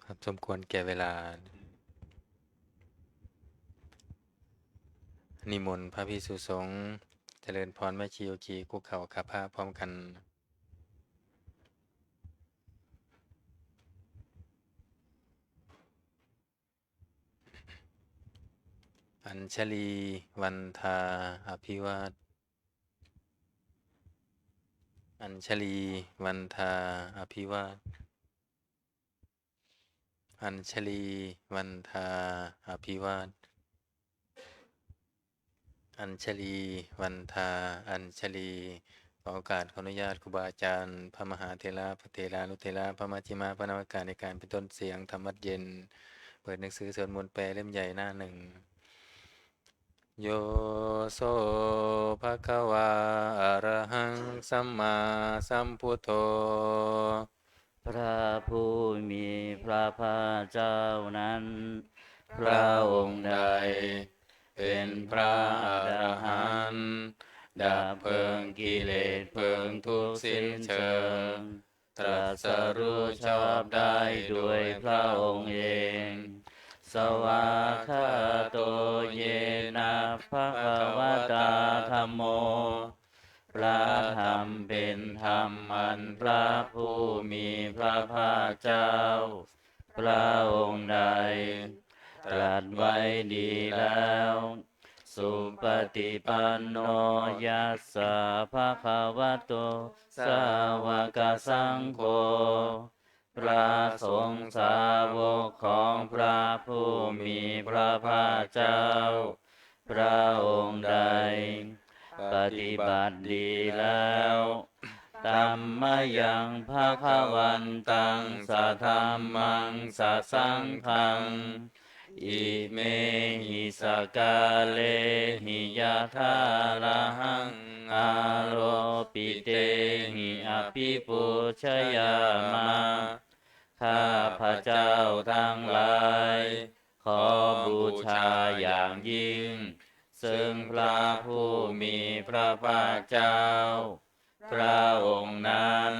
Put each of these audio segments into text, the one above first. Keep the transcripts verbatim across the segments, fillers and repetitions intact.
ครับ สมควรแก่เวลา นิมนต์พระภิกษุสงฆ์ เจริญพรแม่ชีโยคี คุกเข่ากราบพระพร้อมกัน Añjalī vandā abhivād. Añjalī vandā abhivād. Añjalī vandā abhivād. Añjalī vandā añjalī. ขอโอกาสขออนุญาตครูบาอาจารย์ พระมหาเถระ พระเถรานุเถระ พระมัชฌิมะ พระนวากา ในการเป็นต้นเสียงธรรมวัตรเย็น เปิดหนังสือสวดมนต์แปลเล่มใหญ่หน้าหนึ่ง Yo so bhagavā arahaṃ sammāsambuddho. พระผู้มีพระภาคเจ้านั้น พระองค์ใดเป็นพระอรหันต์ ดับเพลิงกิเลสเพลิงทุกข์สิ้นเชิง ตรัสรู้ชอบได้โดยพระองค์เอง Svākkhāto yena bhagavatā dhammo. พระธรรมเป็นธรรมอันพระผู้มีพระภาคเจ้า พระองค์ใดตรัสไว้ดีแล้ว Supaṭipanno yassa bhagavato sāvakasaṅgho. พระสงฆ์สาวกของพระผู้มีพระภาคเจ้า พระองค์ใดปฏิบัติดีแล้ว Tammayaṃ bhagavantaṃ sadhammaṃ sasaṅghaṃ imehi sakkārehi yathārahaṃ āropitehi abhipūjayāma. ข้าพเจ้าทั้งหลาย ขอบูชาอย่างยิ่ง ซึ่งพระผู้มีพระภาคเจ้า พระองค์นั้น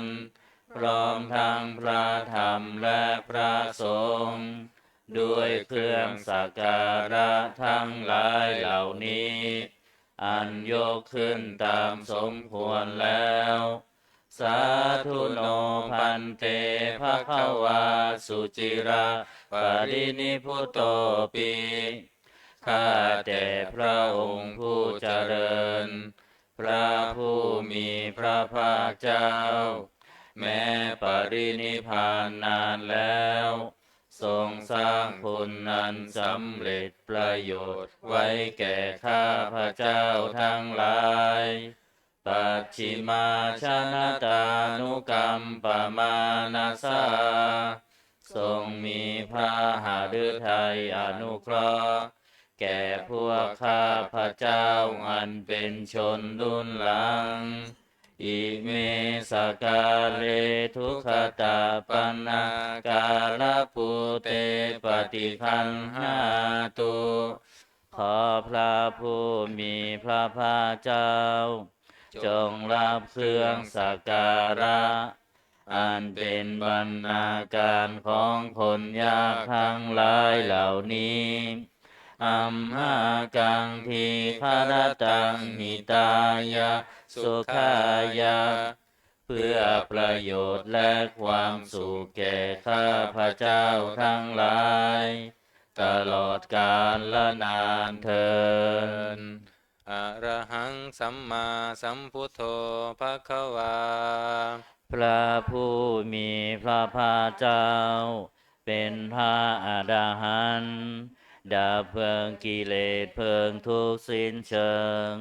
พร้อมทั้งพระธรรมและพระสงฆ์ ด้วยเครื่องสักการะทั้งหลายเหล่านี้ อันยกขึ้นตามสมควรแล้ว Sādhu no bhante bhagavā suciraparinibbutopi. ข้าแต่พระองค์ผู้เจริญ พระผู้มีพระภาคเจ้า แม้ปรินิพพานนานแล้ว ทรงสร้างคุณอันสำเร็จประโยชน์ไว้แก่ข้าพเจ้าทั้งหลาย Pacchimājanatānukampamānasā. ทรงมีพระหฤทัยอนุเคราะห์ แก่พวกข้าพเจ้าอันเป็นชนรุ่นหลัง Ime sakkāre duggatapaṇṇākārabhūte paṭiggaṇhātu. ขอพระผู้มีพระภาคเจ้า จงรับเครื่องสักการะ อันเป็นบรรณาการของคนยากทั้งหลายเหล่านี้ Amhākaṃ dīgharattaṃ hitāya sukhāya. เพื่อประโยชน์และความสุขแก่ข้าพเจ้าทั้งหลาย ตลอดกาลนานเทอญ Arahaṃ sammāsambuddho bhagavā. พระผู้มีพระภาคเจ้า เป็นพระอรหันต์ ดับเพลิงกิเลสเพลิงทุกข์สิ้นเชิง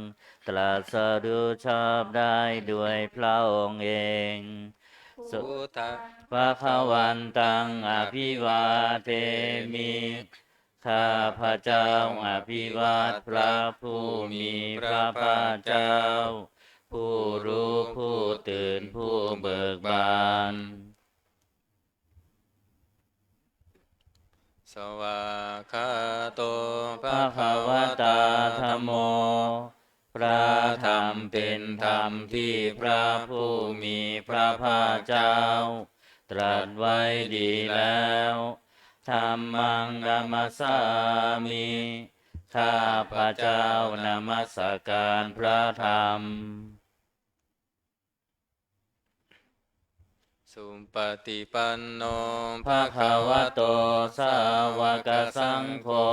ตรัสรู้ชอบได้ด้วยพระองค์เอง Buddhaṃ bhagavantaṃ abhivādemi. ข้าพเจ้าอภิวาทพระผู้มีพระภาคเจ้า ผู้รู้ผู้ตื่นผู้เบิกบาน Svākkhāto bhagavatā dhammo. พระธรรมเป็นธรรมที่พระผู้มีพระภาคเจ้า ตรัสไว้ดีแล้ว Dhammaṃ namassāmi. ข้าพเจ้านมัสการพระธรรม Supaṭipanno bhagavato sāvakasaṅgho.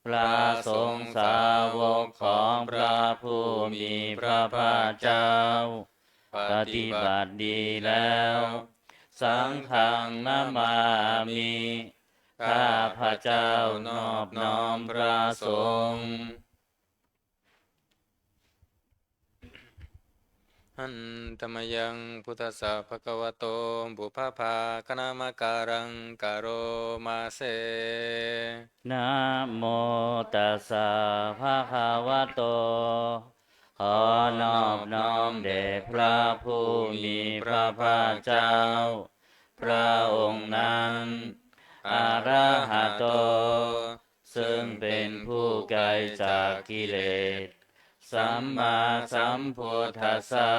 พระสงฆ์สาวกของพระผู้มีพระภาคเจ้า ปฏิบัติดีแล้ว Saṅghaṃ namāmi. ข้าพเจ้านอบน้อมพระสงฆ์ Handa mayaṃ buddhassa bhagavato pubbabhāganamakāraṃ karoma se. Namo tassa bhagavato. ขอนอบน้อมแด่พระผู้มีพระภาคเจ้า พระองค์นั้น Arahato ซึ่งเป็นผู้ไกลจากกิเลส Sammāsambuddhassa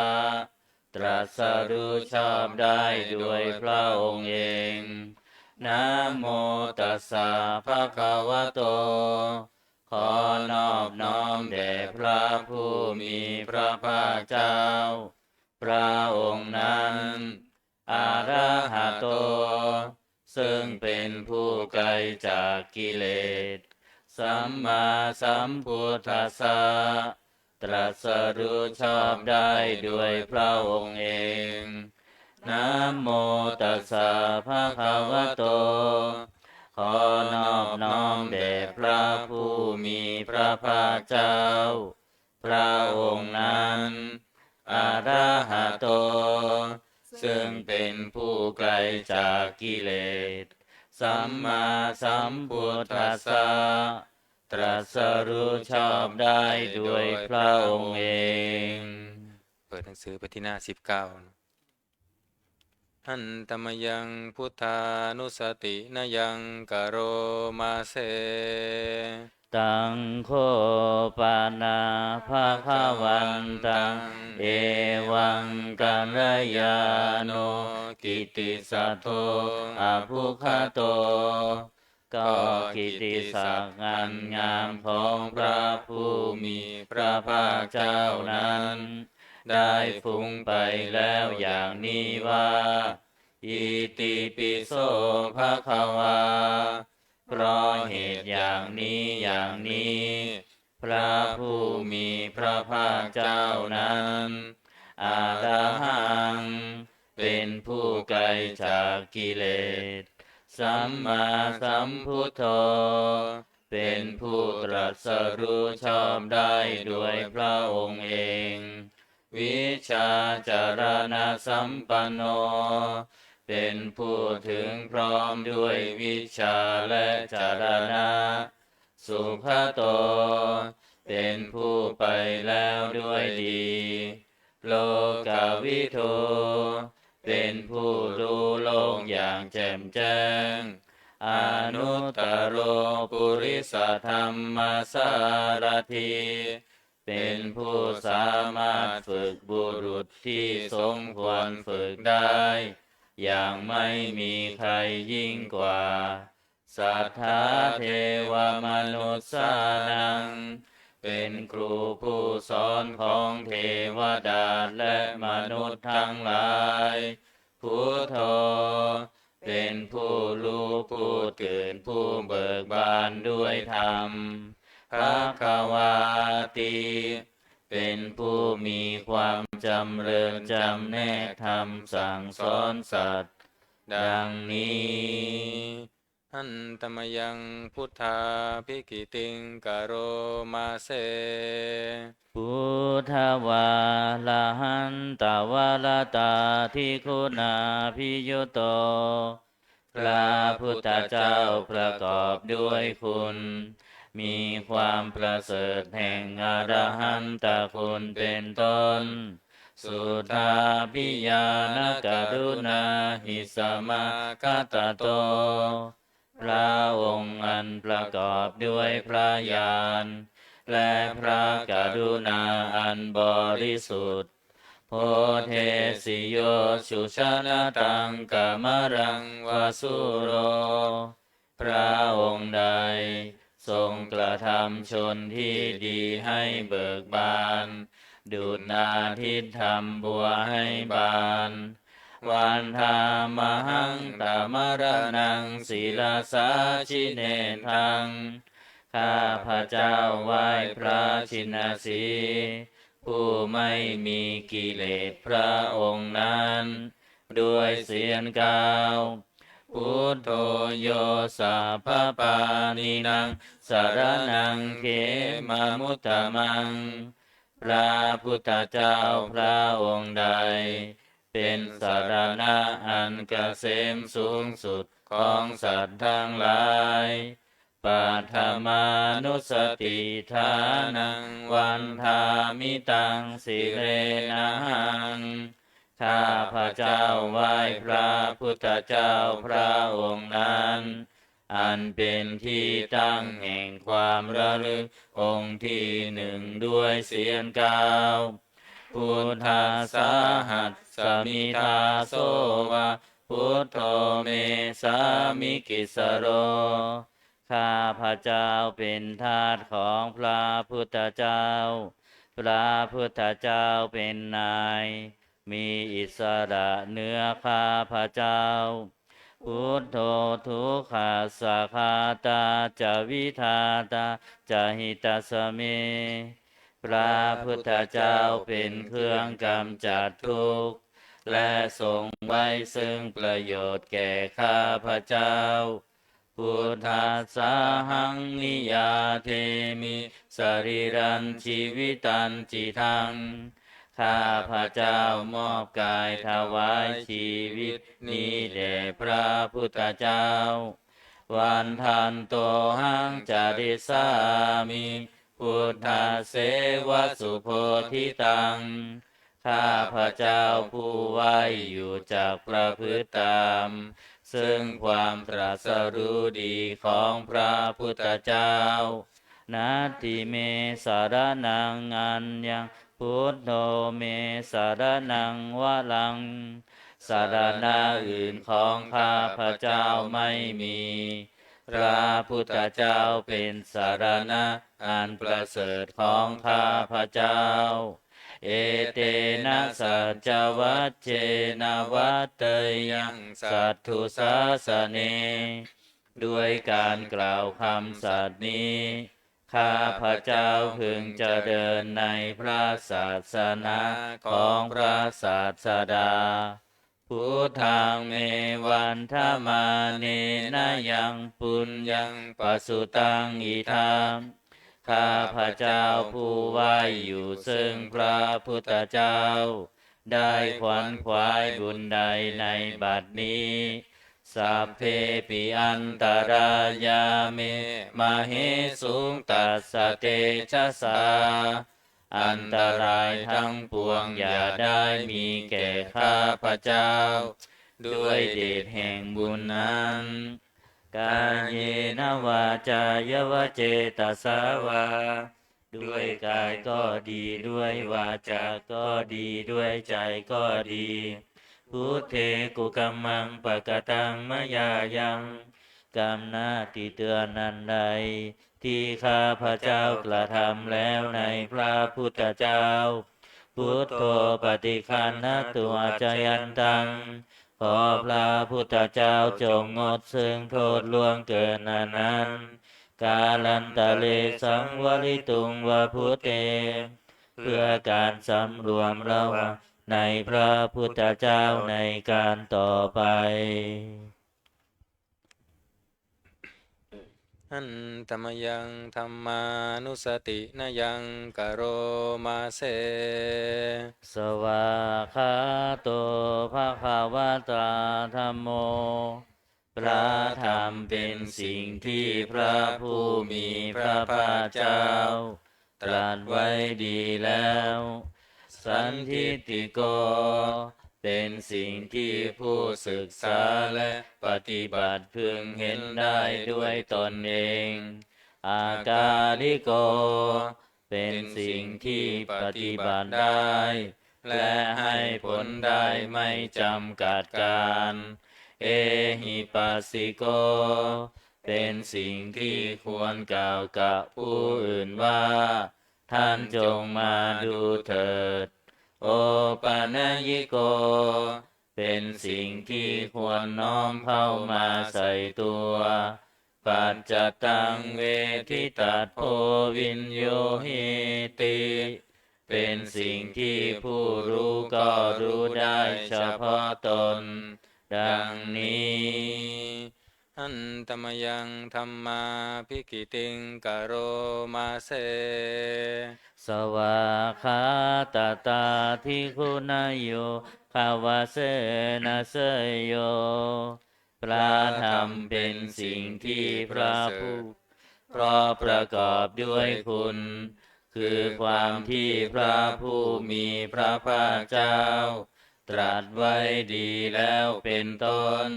ตรัสรู้ชอบได้โดยพระองค์เอง Namo tassa bhagavato. ขอนอบน้อมแด่พระผู้มีพระภาคเจ้า พระองค์นั้น Arahato ซึ่งเป็นผู้ไกลจากกิเลส Sammāsambuddhassa ตรัสรู้ชอบได้โดยพระองค์เอง Namo tassa bhagavato. ขอนอบน้อมแด่พระผู้มีพระภาคเจ้า พระองค์นั้น Arahato ซึ่งเป็นผู้ไกลจากกิเลส Sammāsambuddhassa ตรัสรู้ชอบได้โดยพระองค์เอง เปิดหนังสือไปที่หน้าสิบเก้า Handa mayaṃ buddhānussatinayaṃ karoma se. Taṃ kho pana bhagavantaṃ evaṃ kalyāṇo kittisaddo abbhuggato. ก็กิตติศักดิ์อันงามของพระผู้มีพระภาคเจ้านั้น ได้ฟุ้งไปแล้วอย่างนี้ว่า Itipi so bhagavā. เพราะเหตุอย่างนี้อย่างนี้ พระผู้มีพระภาคเจ้านั้น Arahaṃ เป็นผู้ไกลจากกิเลส Sammāsambuddho เป็นผู้ตรัสรู้ชอบได้โดยพระองค์เอง Vijjācaraṇasampanno เป็นผู้ถึงพร้อมด้วยวิชชาและจรณะ Sugato เป็นผู้ไปแล้วด้วยดี Lokavidū เป็นผู้รู้โลกอย่างแจ่มแจ้ง Anuttaro purisadammasārathi เป็นผู้สามารถฝึกบุรุษที่สมควรฝึกได้ อย่างไม่มีใครยิ่งกว่า Satthā devamanussānaṃ เป็นครูผู้สอนของเทวดาและมนุษย์ทั้งหลาย Buddho เป็นผู้รู้ผู้ตื่นผู้เบิกบานด้วยธรรม Bhagavāti เป็นผู้มีความจำเริญจำแนกธรรมสั่งสอนสัตว์ ดังนี้ Handa mayaṃ buddhābhigītiṃ karoma se. Buddhavārahantavaratādiguṇābhiyutto. พระพุทธเจ้าประกอบด้วยคุณ มีความประเสริฐแห่งอรหันตคุณเป็นต้น Suddhābhiñāṇakaruṇāhi samāgatatto. พระองค์อันประกอบด้วยพระญาณ และพระกรุณาอันบริสุทธิ์ Bodhesi yo sujanataṃ kamalaṃ va sūro. พระองค์ใดทรงกระทำชนที่ดีให้เบิกบาน ดุจนาทิตย์ทำบัวให้บาน Vandāmahaṃ tamaraṇaṃ sirasā jinendaṃ ข้าพเจ้าไหว้พระชินสีห์ ผู้ไม่มีกิเลสพระองค์นั้น ด้วยเสียงกล่าว Buddho yo sabbapāṇīnaṃ saraṇaṃ khemamuttamaṃ พระพุทธเจ้าพระองค์ใด เป็นสรณะอันเกษมสูงสุดของสัตว์ทั้งหลาย Paṭhamānussatiṭṭhānaṃ vandāmi taṃ sirenahaṃ ข้าพเจ้าไหว้พระพุทธเจ้าพระองค์นั้น อันเป็นที่ตั้งแห่งความระลึกองค์ที่หนึ่งด้วยเสียงกล่าว Buddhassāhasmi dāso va buddho me sāmikissaro ข้าพเจ้าเป็นทาสของพระพุทธเจ้า พระพุทธเจ้าเป็นนาย มีอิสระเหนือข้าพเจ้า Buddho dukkhassa ghātā ca vidhātā ca hitāya me พระพุทธเจ้าเป็นเครื่องกำจัดทุกข์ และทรงไว้ซึ่งประโยชน์แก่ข้าพเจ้า Buddhassāhaṃ niyyādemi sarīrañjīvitañcidaṃ ข้าพเจ้ามอบกายถวายชีวิตนี้แด่พระพุทธเจ้า Vandantohaṃ carissāmi buddhasseva subodhitaṃ ข้าพเจ้าผู้ไหว้อยู่จักประพฤติตาม ซึ่งความตรัสรู้ดีของพระพุทธเจ้า Natthi me saraṇaṃ aññaṃ buddho me saraṇaṃ varaṃ สรณะอื่นของข้าพเจ้าไม่มี พระพุทธเจ้าเป็นสรณะอันประเสริฐของข้าพเจ้า Etena saccavajjena vaḍḍheyyaṃ satthu sāsane ด้วยการกล่าวคำสัตย์นี้ ข้าพเจ้าพึงเจริญในพระศาสนาของพระศาสดา Buddhaṃ me vandamānena yaṃ puññaṃ pasutaṃ idha ข้าพเจ้าผู้ไหว้อยู่ซึ่งพระพุทธเจ้า ได้ขวนขวายบุญใดในบัดนี้ Sabbepi antarāyā me māhesuṃ tassa tejasā อันตรายทั้งปวงอย่าได้มีแก่ข้าพเจ้า ด้วยเดชแห่งบุญนั้น Kāyena vācāya va cetasā vā ด้วยกายก็ดี ด้วยวาจาก็ดี ด้วยใจก็ดี Buddhe kukammaṃ pakataṃ mayā yaṃ กรรมหน้าที่เตือนอันใด ที่ข้าพเจ้ากระทำแล้วในพระพุทธเจ้า Buddho paṭiggaṇhatu accayantaṃ ขอพระพุทธเจ้าจงงดซึ่งโทษล่วงเกินอันนั้น Kālantare saṃvarituṃ va buddhe เพื่อการสำรวมระวังในพระพุทธเจ้าในการต่อไป Handa mayaṃ dhammānussatinayaṃ karoma se. Svākkhāto bhagavatā dhammo พระธรรมเป็นสิ่งที่พระผู้มีพระภาคเจ้า ตรัสไว้ดีแล้ว Sandiṭṭhiko เป็นสิ่งที่ผู้ศึกษาและปฏิบัติพึงเห็นได้ด้วยตนเอง Akāliko เป็นสิ่งที่ปฏิบัติได้ และให้ผลได้ไม่จำกัดกาล Ehipassiko เป็นสิ่งที่ควรกล่าวกับผู้อื่นว่า ท่านจงมาดูเถิด โอปันญิโก เป็นสิ่งที่ควรน้อมเข้ามาใส่ตัว ปัจจตังเวทิตัพโพวิญญูหิติ เป็นสิ่งที่ผู้รู้ก็รู้ได้เฉพาะตน ดังนี้ Handa mayaṃ dhammābhigītiṃ karoma se. Svākkhātatādiguṇayogavasena seyyo. พระธรรมเป็นสิ่งที่พระผู้ เพราะประกอบด้วยคุณ คือความที่พระผู้มีพระภาคเจ้า ตรัสไว้ดีแล้วเป็นต้น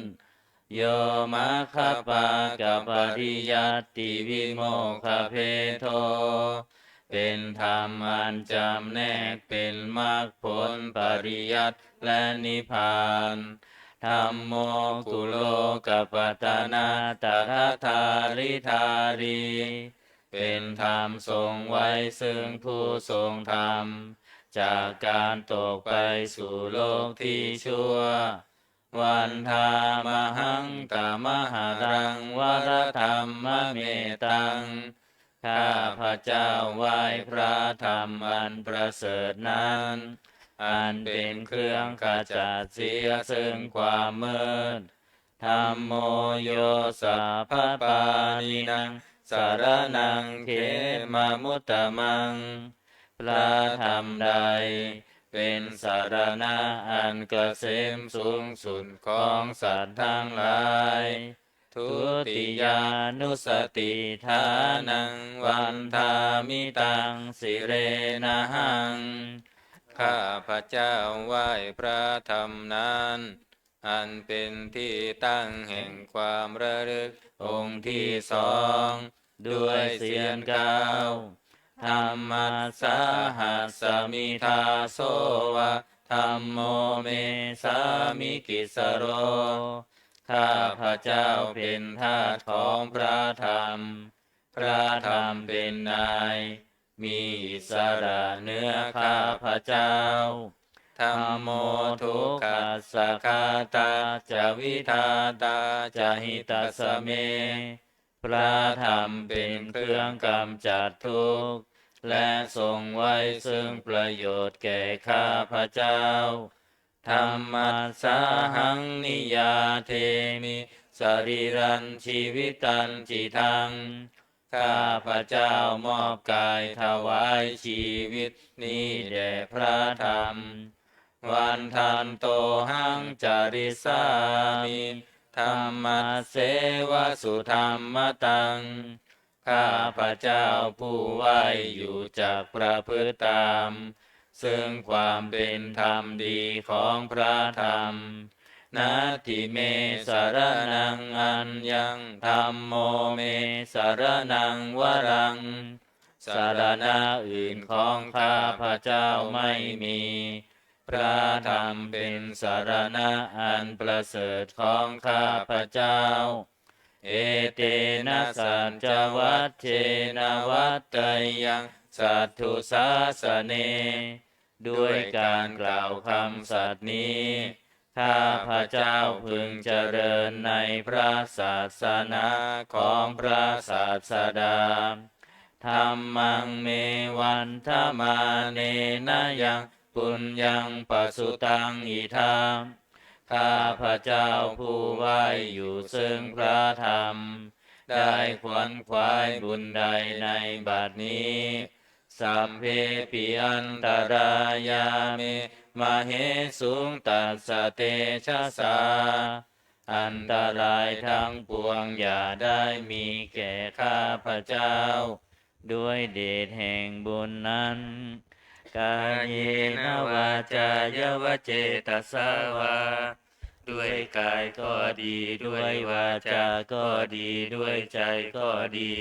Yo maggapākapariyattivimokkhabhedo เป็นธรรมอันจำแนกเป็นมรรคผล ปริยัติ และนิพพาน Dhammo kulokapatanā tathadhāridhārī เป็นธรรมทรงไว้ซึ่งผู้ทรงธรรม จากการตกไปสู่โลกที่ชั่ว Vandāmahaṃ tamaharaṃ varadhammametaṃ. ข้าพเจ้าไหว้พระธรรมอันประเสริฐนั้น อันเป็นเครื่องขจัดเสียซึ่งความมืด Dhammo yo sabbapāṇīnaṃ saraṇaṃ khemamuttamaṃ. พระธรรมใดเป็นสรณะอันเกษมสูงสุดของสัตว์ทั้งหลาย Dutiyānussatiṭṭhānaṃ vandāmi taṃ sirenahaṃ. ข้าพเจ้าไหว้พระธรรมนั้น อันเป็นที่ตั้งแห่งความระลึกองค์ที่สอง ด้วยเสียงกล่าว Dhammassāhasmi dāso va dhammo me sāmikissaro. ข้าพเจ้าเป็นทาสของพระธรรม พระธรรมเป็นนาย มีอิสระเหนือข้าพเจ้า Dhammo dukkhassa ghātā ca vidhātā ca hitassa me. พระธรรมเป็นเครื่องกำจัดทุกข์ และทรงไว้ซึ่งประโยชน์แก่ข้าพเจ้า Dhammassāhaṃ niyyādemi sarīrañjīvitañcidaṃ. ข้าพเจ้ามอบกายถวายชีวิตนี้แด่พระธรรม Vandantohaṃ carissāmi dhammasseva sudhammataṃ. ข้าพเจ้าผู้ไหว้อยู่จักประพฤติตาม ซึ่งความเป็นธรรมดีของพระธรรม Natthi me saraṇaṃ aññaṃ dhammo me saraṇaṃ varaṃ. สรณะอื่นของข้าพเจ้าไม่มี พระธรรมเป็นสรณะอันประเสริฐของข้าพเจ้า Etena saccavajjena vaḍḍheyyaṃ satthu sāsane. ด้วยการกล่าวคำสัตย์นี้ ข้าพเจ้าพึงเจริญในพระศาสนาของพระศาสดา Dhammaṃ me vandamānena yaṃ puññaṃ pasutaṃ idha. ข้าพเจ้าผู้ไหว้อยู่ซึ่งพระธรรม ได้ขวนขวายบุญใดในบัดนี้ Sabbepi antarāyā me māhesuṃ tassa tejasā. อันตรายทั้งปวงอย่าได้มีแก่ข้าพเจ้า ด้วยเดชแห่งบุญนั้น Kāyena vācāya va cetasā vā. ด้วยกายก็ดี ด้วยวาจาก็ดี ด้วยใจก็ดี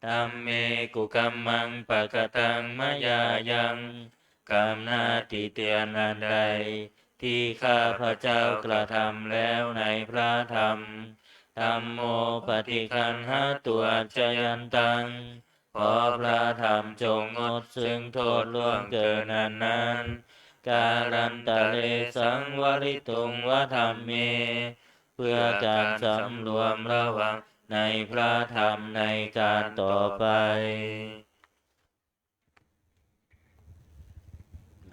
Dhamme kukammaṃ pakataṃ mayā yaṃ. กรรมหน้าที่เตียนอันใด ที่ข้าพเจ้ากระทำแล้วในพระธรรม dhammo paṭiggaṇhatu accayantaṃ ขอพระธรรมจงงดซึ่งโทษล่วงเกินอันนั้น kālantare saṃvarituṃ va dhamme เพื่อการสำรวมระวังในพระธรรมในการต่อไป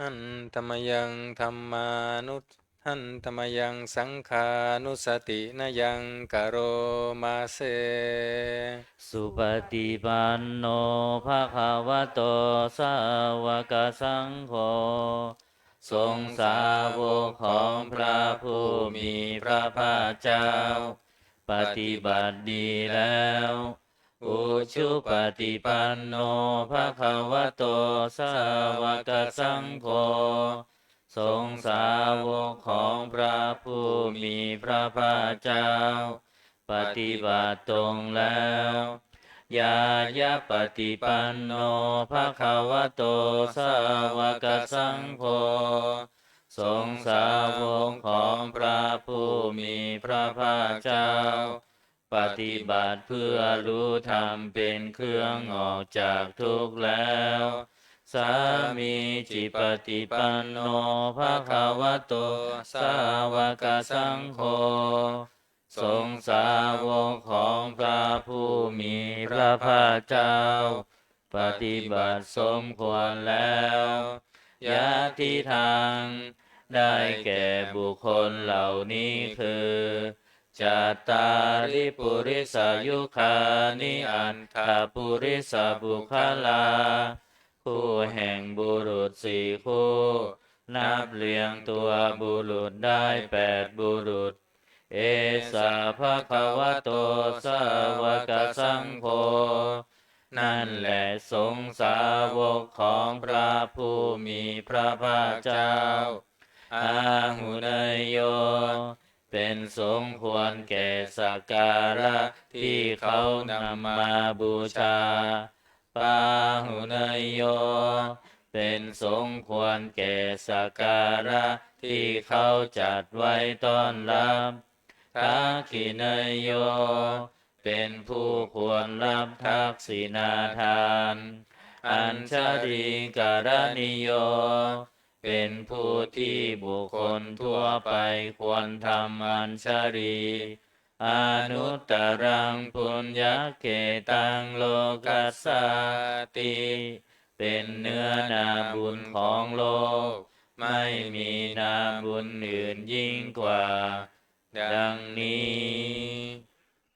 Handa mayaṃ dhammānu handa mayaṃ saṅghānussatinayaṃ karoma se. Supaṭipanno bhagavato sāvakasaṅgho ทรงสาวกของพระผู้มีพระภาคเจ้า ปฏิบัติดีแล้ว Ujupaṭipanno bhagavato sāvakasaṅgho ทรงสาวกของพระผู้มีพระภาคเจ้า ปฏิบัติตรงแล้ว Ñāyapaṭipanno bhagavato sāvakasaṅgho ทรงสาวกของพระผู้มีพระภาคเจ้า ปฏิบัติเพื่อรู้ธรรมเป็นเครื่องออกจากทุกข์แล้ว Sāmīcipaṭipanno bhagavato sāvakasaṅgho ทรงสาวกของพระผู้มีพระภาคเจ้า ปฏิบัติสมควรแล้ว Yadidaṃ ได้แก่บุคคลเหล่านี้คือ Cattāri purisayugāni aṭṭha purisapuggalā คู่แห่งบุรุษสี่คู่ นับเรียงตัวบุรุษได้แปดบุรุษ Esa bhagavato sāvakasaṅgho นั่นแหละสงฆ์สาวกของพระผู้มีพระภาคเจ้า Āhuneyyo เป็นสมควรแก่สักการะที่เขานำมาบูชา Pāhuneyyo เป็นสมควรแก่สักการะที่เขาจัดไว้ต้อนรับ Dakkhiṇeyyo เป็นผู้ควรรับทักษิณาทาน Añjalikaraṇīyo เป็นผู้ที่บุคคลทั่วไปควรทำอัญชลี Anuttaraṃ puññakkhettaṃ lokassāti เป็นเนื้อนาบุญของโลก ไม่มีนาบุญอื่นยิ่งกว่า ดังนี้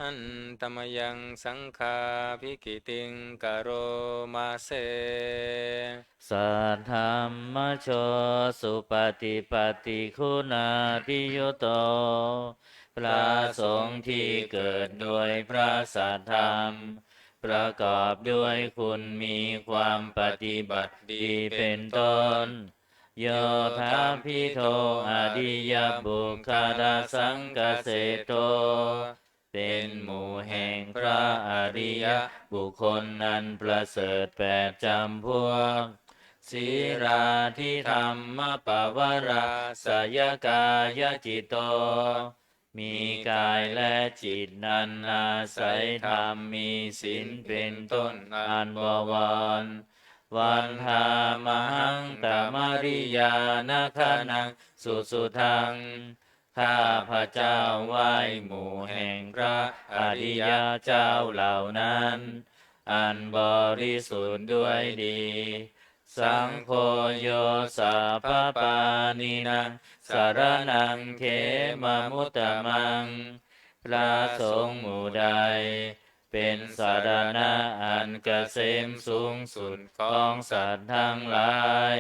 Handa mayaṃ saṅghābhigītiṃ karoma se. Saddhammajo supaṭipattiguṇādiyutto พระสงฆ์ที่เกิดโดยพระสัทธรรม ประกอบด้วยคุณมีความปฏิบัติดีเป็นต้น Yodābhido ariyapuggalāsaṅghaseṭṭho เป็นหมู่แห่งพระอริยบุคคลอันประเสริฐแปดจำพวก Sīlādidhammapavarāsayakāyacitto มีกายและจิตนั้นอาศัยธรรมมีศีลเป็นต้นอันบวร Vandāmahaṃ tamariyāna gaṇaṃ susuddhaṃ ข้าพเจ้าไหว้หมู่แห่งพระอริยเจ้าเหล่านั้น อันบริสุทธิ์ด้วยดี Saṅgho yo sabbapāṇīnaṃ saraṇaṃ khemamuttamaṃ พระสงฆ์หมู่ใด เป็นสรณะอันเกษมสูงสุดของสัตว์ทั้งหลาย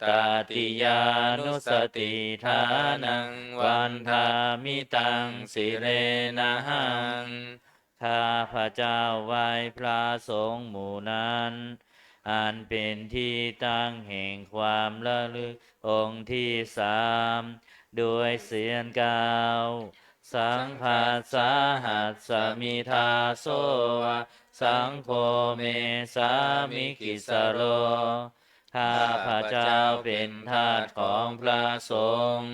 Tatiyānussatiṭṭhānaṃ vandāmi taṃ sirenahaṃ ข้าพเจ้าไหว้พระสงฆ์หมู่นั้น อันเป็นที่ตั้งแห่งความระลึกองค์ที่สาม ด้วยเสียงกล่าว Saṅghassāhasmi dāso va saṅgho me sāmikissaro ข้าพเจ้าเป็นทาสของพระสงฆ์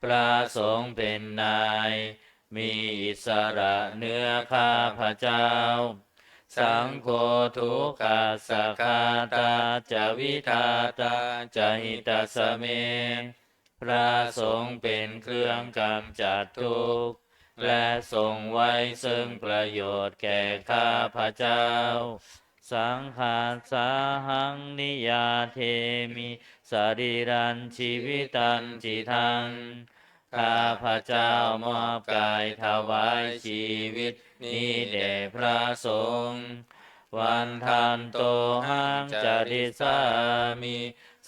พระสงฆ์เป็นนาย มีอิสระเหนือข้าพเจ้า Saṅgho dukkhassa ghātā ca vidhātā ca hitassa me. พระสงฆ์เป็นเครื่องกำจัดทุกข์ และทรงไว้ซึ่งประโยชน์แก่ข้าพเจ้า Saṅghāssāhaṃ niyyādemi sarīrañjīvitañcidaṃ. ข้าพเจ้ามอบกายถวายชีวิตนี้แด่พระสงฆ์ Vandantohaṃ carissāmi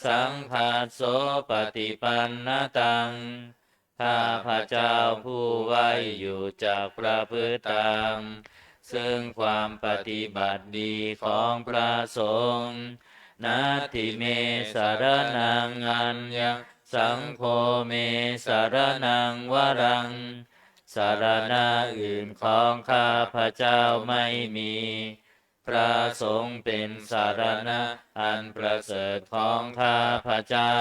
saṅghassopaṭipannataṃ. ข้าพเจ้าผู้ไหว้อยู่จักประพฤติตาม ซึ่งความปฏิบัติดีของพระสงฆ์ Natthi me saraṇaṃ aññaṃ saṅgho me saraṇaṃ varaṃ. สรณะอื่นของข้าพเจ้าไม่มี พระสงฆ์เป็นสรณะอันประเสริฐของข้าพเจ้า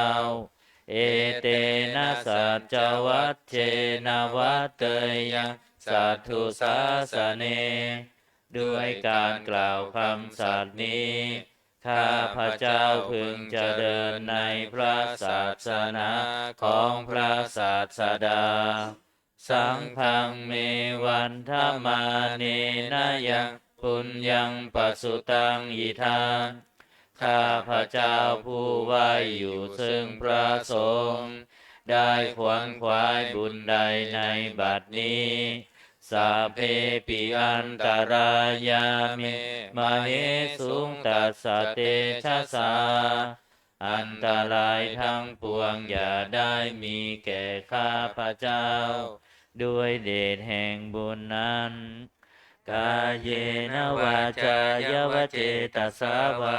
Etena saccavajjena vaḍḍheyyaṃ satthu sāsane. ด้วยการกล่าวคำสัตย์นี้ ข้าพเจ้าพึงเจริญในพระศาสนาของพระศาสดา Saṅghaṃ me vandamānena yaṃ puññaṃ pasutaṃ idha. ข้าพเจ้าผู้ไหว้อยู่ซึ่งพระสงฆ์ ได้ขวนขวายบุญใดในบัดนี้ Sabbepi antarāyā me māhesuṃ tassa tejasā. อันตรายทั้งปวงอย่าได้มีแก่ข้าพเจ้า ด้วยเดชแห่งบุญนั้น Kāyena vācāya va cetasā vā.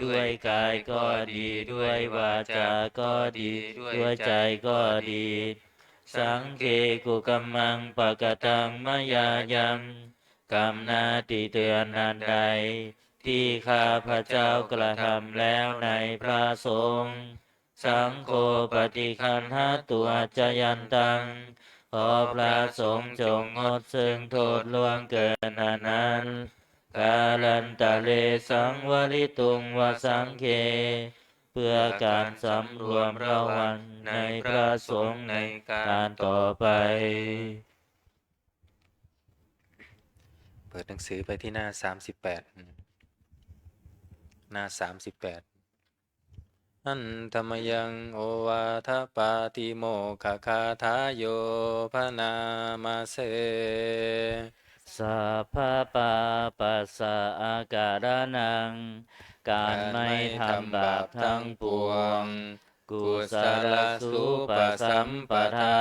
ด้วยกายก็ดี ด้วยวาจาก็ดี ด้วยใจก็ดี Saṅghe kukammaṃ pakataṃ mayā yaṃ. กรรมหน้าที่เตือนอันใด ที่ข้าพเจ้ากระทำแล้วในพระสงฆ์ Saṅgho paṭiggaṇhatu accayantaṃ. ขอพระสงฆ์จงงดซึ่งโทษล่วงเกินอันนั้น Kālantare saṃvarituṃ va saṅghe. เพื่อการสำรวมระวังในพระสงฆ์ในการต่อไป เปิดหนังสือไปที่หน้าสามสิบแปด หน้าสามสิบแปด Handa mayaṃ ovādapātimokkhaṃ gāthāyo bhaṇāma se. Sabbapāpassa akaraṇaṃ. การไม่ทำบาปทั้งปวง Kusalasupasampadā.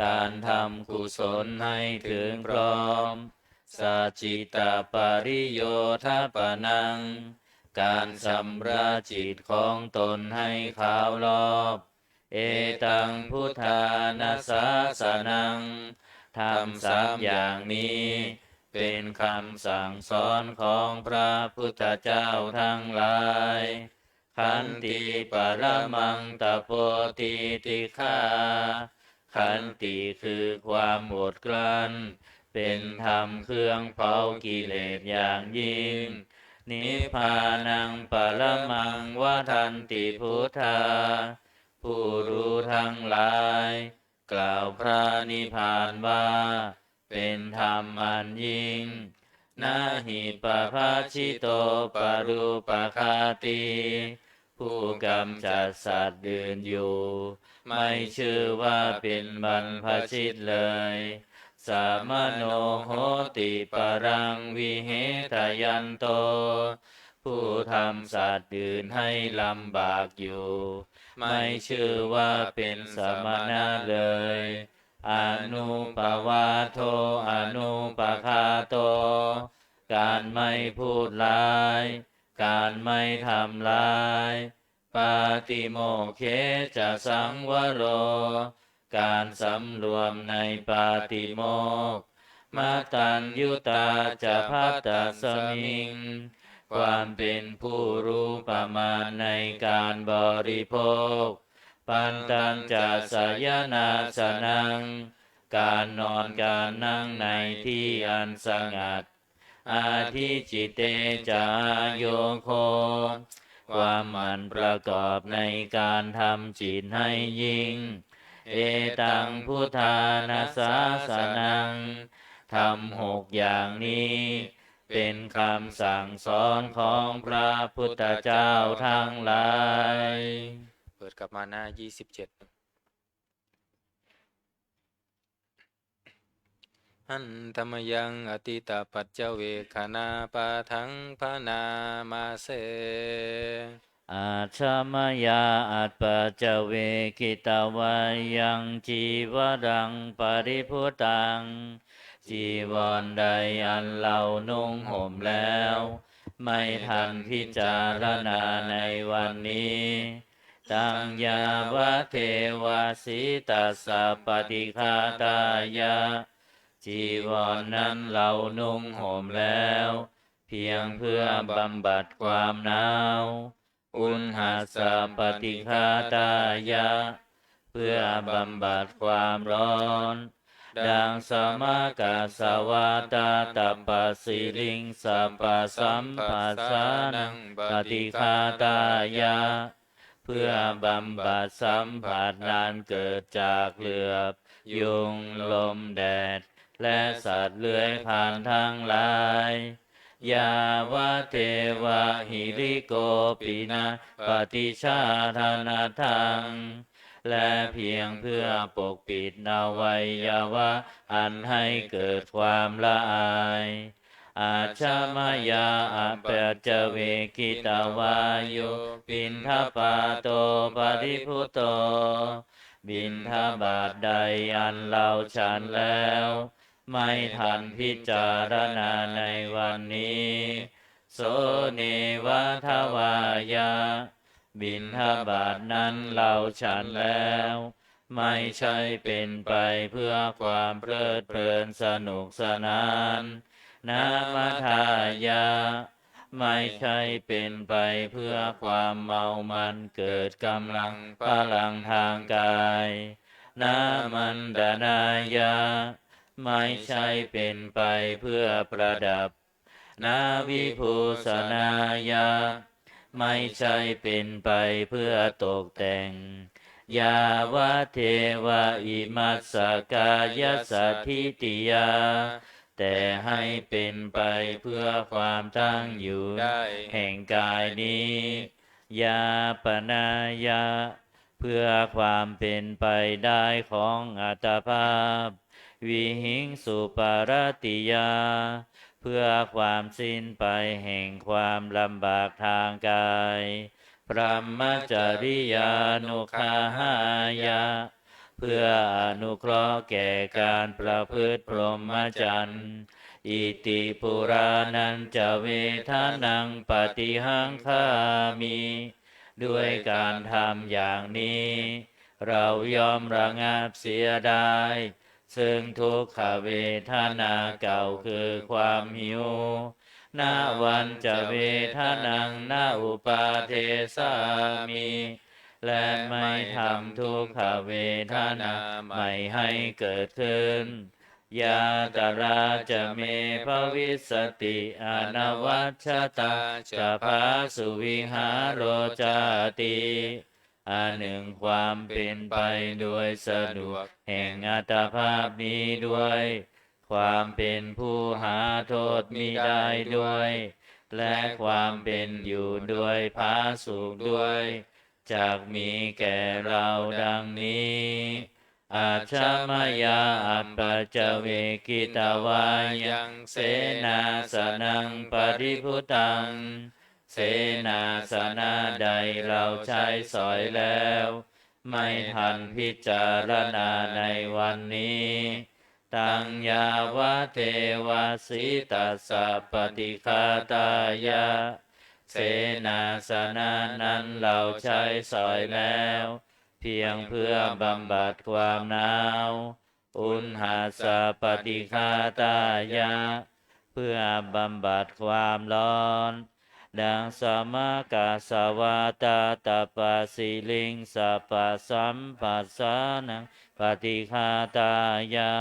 การทำกุศลให้ถึงพร้อม Sacittapariyodapanaṃ. การชำระจิตของตนให้ขาวรอบ Etaṃ buddhānusāsanaṃ. ธรรมสามอย่างนี้ เป็นคำสั่งสอนของพระพุทธเจ้าทั้งหลาย Khanti paramaṃ tapo titikkhā. Khanti คือความอดกลั้น เป็นธรรมเครื่องเผากิเลสอย่างยิ่ง Nibbānaṃ paramaṃ vadanti buddhā. ผู้รู้ทั้งหลาย กล่าวพระนิพพานว่า เป็นธรรมอันยิ่ง Na hi pabbajito parūpaghātī. ผู้กำจัดสัตว์อื่นอยู่ ไม่ชื่อว่าเป็นบรรพชิตเลย Samaṇo hoti paraṃ vihetayanto. ผู้ทำสัตว์อื่นให้ลำบากอยู่ ไม่ชื่อว่าเป็นสมณะเลย Anuppavādo anupaghāto. การไม่พูดร้าย การไม่ทำร้าย Pātimokkhe ca saṃvaro. การสำรวมในปาติโมกข์ Mataññutā ca bhattasmiṃ. ความเป็นผู้รู้ประมาณในการบริโภค Pantañca sayanāsanaṃ. การนอนการนั่งในที่อันสงัด adhicitte ca āyogo ความหมั่นประกอบในการทำจิตให้ยิ่ง etaṃ buddhāna sāsanaṃ ธรรมหกอย่างนี้ เป็นคำสั่งสอนของพระพุทธเจ้าทั้งหลาย เปิดกลับมาหน้า ยี่สิบเจ็ด Handa mayaṃ atītapaccavekkhaṇapāṭhaṃ bhaṇāma se. Ajja mayā apaccavekkhitvā yaṃ cīvaraṃ paribhuttaṃ จีวรใดอันเรานุ่งห่มแล้ว ไม่ทันพิจารณาในวันนี้ taṃ yāvadeva sītassa paṭighātāya จีวรนั้นเรานุ่งห่มแล้ว เพียงเพื่อบำบัดความหนาว uṇhassa paṭighātāya เพื่อบำบัดความร้อน dasmākassa vātātapasiriṃ sappasamphassānaṃ paṭighātāya เพื่อบำบัดสัมผัสอันเกิดจากเหลือบ ยุง ลม แดด และสัตว์เลื้อยคลานทั้งหลาย yāvadeva hirikopinapaṭicchādanatthaṃ และเพียงเพื่อปกปิดอวัยวะอันให้เกิดความละอาย ajja mayā apaccavekkhitvā yo piṇḍapāto paribhutto บิณฑบาตใดอันเราฉันแล้ว ไม่ทันพิจารณาในวันนี้ so neva davāya บิณฑบาตนั้นเราฉันแล้ว ไม่ใช่เป็นไปเพื่อความเพลิดเพลินสนุกสนาน na madāya ไม่ใช่เป็นไปเพื่อความเมามันเกิดกำลังพลังทางกาย na maṇḍanāya ไม่ใช่เป็นไปเพื่อประดับ na vibhūsanāya ไม่ใช่เป็นไปเพื่อตกแต่ง yāvadeva imassa kāyassa ṭhitiyā แต่ให้เป็นไปเพื่อความตั้งอยู่ได้แห่งกายนี้ yāpanāya เพื่อความเป็นไปได้ของอัตภาพ vihiṃsuparatiyā เพื่อความสิ้นไปแห่งความลำบากทางกาย brahmacariyānuggahāya เพื่ออนุเคราะห์แก่การประพฤติพรหมจรรย์ iti purāṇañca vedanaṃ paṭihaṅkhāmi ด้วยการทำอย่างนี้ เราย่อมระงับเสียได้ ซึ่งทุกขเวทนาเก่าคือความหิว navañca vedanaṃ na uppādessāmi และไม่ทำทุกขเวทนาใหม่ให้เกิดขึ้น yātrā ca me bhavissati anavajjatā ca phāsuvihāro cāti อันหนึ่งความเป็นไปโดยสะดวกแห่งอัตภาพนี้ด้วย ความเป็นผู้หาโทษมิได้ด้วย และความเป็นอยู่โดยผาสุกด้วย จักมีแก่เราดังนี้ ajja mayā apaccavekkhitvā yaṃ senāsanaṃ paribhuttaṃ เสนาสนะใดเราใช้สอยแล้ว ไม่ทันพิจารณาในวันนี้ taṃ yāvadeva sītassa paṭighātāya เสนาสนะนั้นเราใช้สอยแล้ว เพียงเพื่อบำบัดความหนาว uṇhassa paṭighātāya เพื่อบำบัดความร้อน dasmākassa vātātapasiriṃ sappasamphassānaṃ paṭighātāya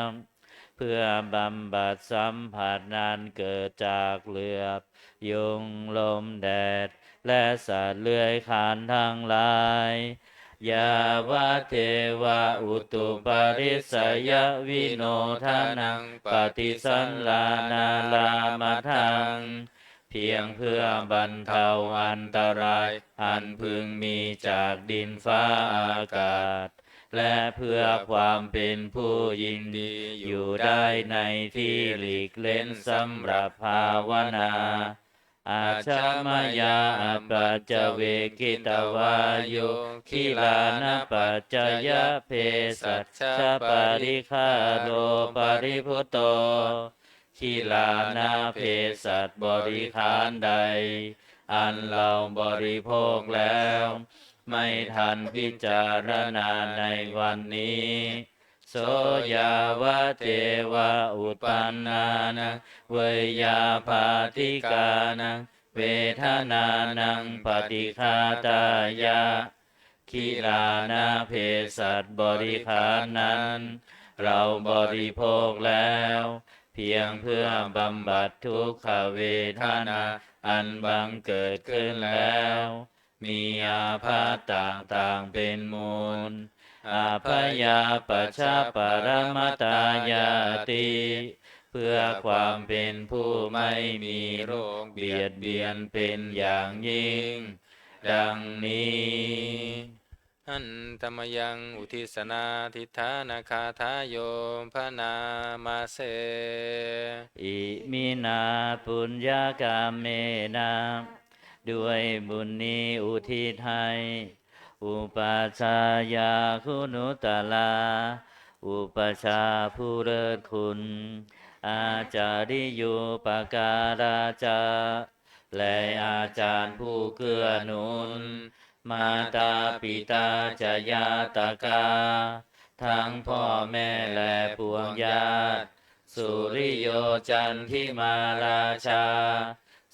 เพื่อบำบัดสัมผัสนั้นเกิดจากเหลือบ ยุง ลม แดด และสัตว์เลื้อยคลานทั้งหลาย yāvadeva utuparissayavinodanaṃ paṭisallānārāmatthaṃ เพียงเพื่อบรรเทาอันตรายอันพึงมีจากดินฟ้าอากาศ และเพื่อความเป็นผู้ยินดีอยู่ได้ในที่หลีกเล้นสำหรับภาวนา Ajja mayā apaccavekkhitvā yo gilānapaccayabhesajjaparikkhāro paribhutto gilāna เภสัชบริขารใด อันเราบริโภคแล้ว ไม่ทันพิจารณาในวันนี้ so yāvadeva uppannānaṃ veyyābādhikānaṃ vedanānaṃ paṭighātāya gilāna เภสัชบริขารนั้น เราบริโภคแล้ว เพียงเพื่อบำบัดทุกขเวทนาอันบังเกิดขึ้นแล้ว มีอาภัพต่างๆเป็นมูล abyāpajjhaparamatāyāti เพื่อความเป็นผู้ไม่มีโรคเบียดเบียนเป็นอย่างยิ่ง ดังนี้ Handa mayaṃ uddissanādhiṭṭhānagāthāyo bhaṇāma se. Iminā puññakammena ด้วยบุญนี้อุทิศให้ upajjhāyā guṇuttarā อุปัชฌาย์ผู้เลิศคุณ ācariyūpakārā ca และอาจารย์ผู้เกื้อหนุน mātā pitā ca ñātakā ทั้งพ่อแม่และปวงญาติ suriyo candimā rājā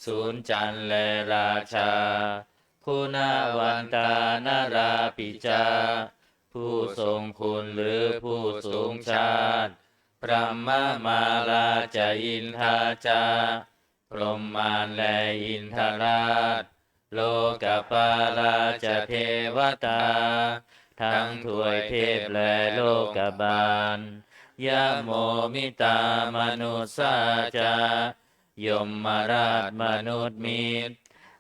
สุริจันทร์และราชา guṇavantā narāpi ca ผู้ทรงคุณหรือผู้สูงชาติ brahmamārā ca indā ca พรหมมารและอินทราช lokapālā ca devatā ทั้งทวยเทพและโลกบาล yamo mittā manussā ca ยมราชมนุษย์มิตร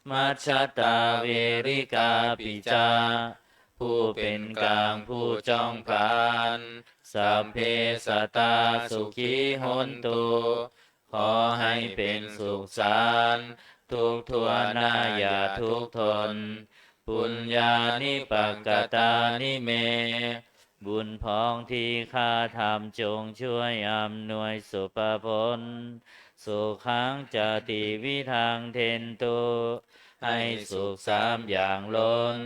majjhattā verikāpi ca ผู้เป็นกลางผู้จ้องผลาญ sabbe sattā sukhī hontu ขอให้เป็นสุขสันต์ ทุกข์ทั่วหน้าอย่าทุกข์ทน puññāni pakatāni me บุญพ้องที่ข้าทำจงช่วยอำนวยสุภผล sukhaṃ ca tividhaṃ dentu ให้สุขสามอย่างล้น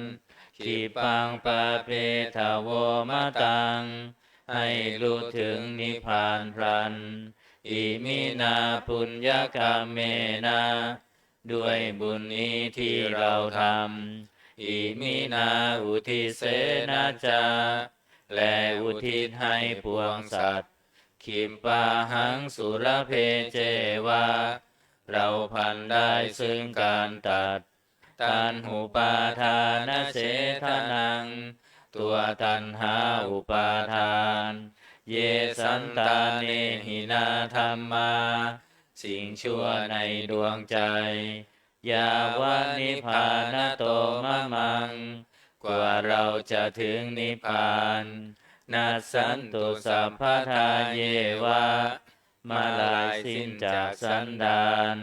khippaṃ pāpetha vo mataṃ ให้รู้ถึงนิพพานพลัน iminā puññakammena ด้วยบุญนี้ที่เราทำ iminā uddissena ca และอุทิศให้ปวงสัตว์ khippāhaṃ sulabhe ceva เราพลันได้ซึ่งการตัด taṇhupādānachedanaṃ ตัวตัณหาอุปาทาน ye santāne hīnā dhammā สิ่งชั่วในดวงใจ yāvanibbānato mamaṃ กว่าเราจะถึงนิพพาน nassantu sabbadā yeva เมื่อลายสิ้นจากสันดาน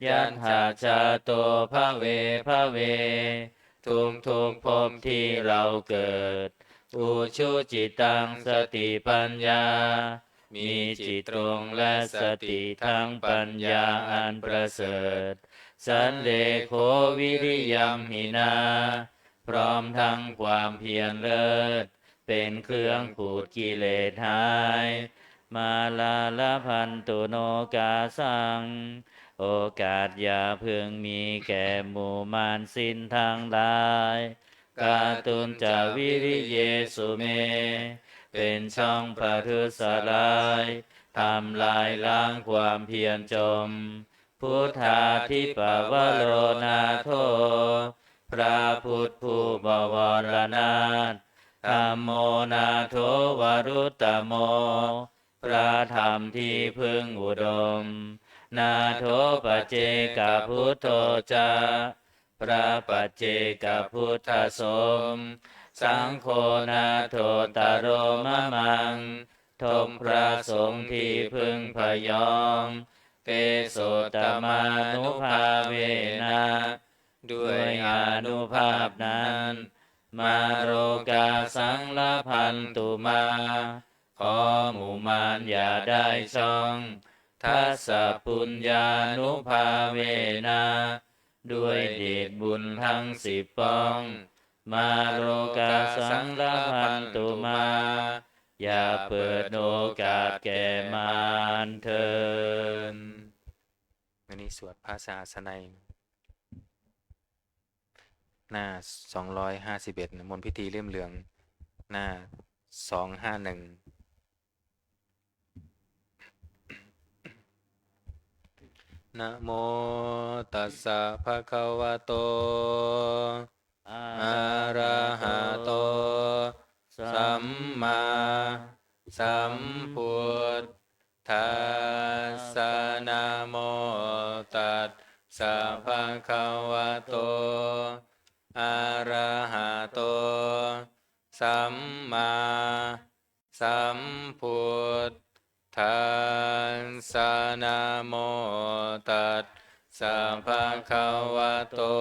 yattha jāto bhave bhave ทุกทุกๆภพที่เราเกิด ujucittaṃ satipaññā มีจิตตรงและสติทั้งปัญญาอันประเสริฐ sallekhoviriyamhinā พร้อมทั้งความเพียรเลิศ เป็นเครื่องขูดกิเลสหาย mārālabhantonokāsaṃ โอกาสอย่าเพิ่งมีแก่หมู่มารสิ้นทั้งหลาย kātuñca viriyesu me เป็นช่องประทุษร้าย ทำลายล้างความเพียรจม Buddhādhipavaro nātho พระพุทธผู้บวรนาถ Dhammo nātho varuttamo พระธรรมที่พึ่งอุดม Nātho paccekabuddho ca พระปัจเจกพุทธสงฆ์ Saṅgho nāthottaro mamaṃ ทบพระสงฆ์ที่พึ่งพยอง Tesottamānubhāvena ด้วยอานุภาพนั้น Mārokāsaṃ labhantu mā ขอหมู่มารอย่าได้ช่อง Dasapuññānubhāvena ด้วยเดชบุญทั้งสิบป้อง Mārokāsaṃ labhantu mā อย่าเปิดโอกาสแก่มารเถิด วันนี้สวดพระสหัสสนัย หน้าสองร้อยห้าสิบเอ็ด มนต์พิธีเล่มเหลือง หน้าสองห้าหนึ่ง Namo tassa bhagavato arahato sammāsambuddhassa. Namo tassa bhagavato arahato sammāsambuddhassa. Namo tassa bhagavato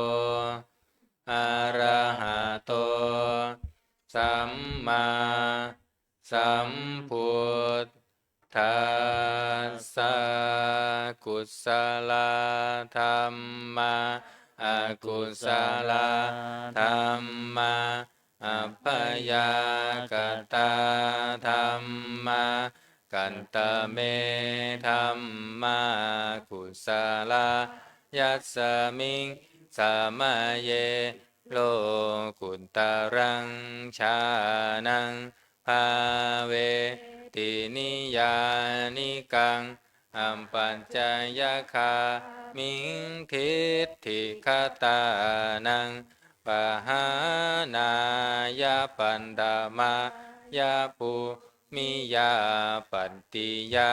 arahato sammāsambuddhassa. Kusalā dhammā, akusalā dhammā, abyākatā dhammā, katame dhammā kusalā. Yasmiṃ samaye lokuttaraṃ jhānaṃ bhāveti niyyānikaṃ apacayagāmiṃ diṭṭhigatānaṃ pahānāya paṭhamāya bhūmiyā pattiyā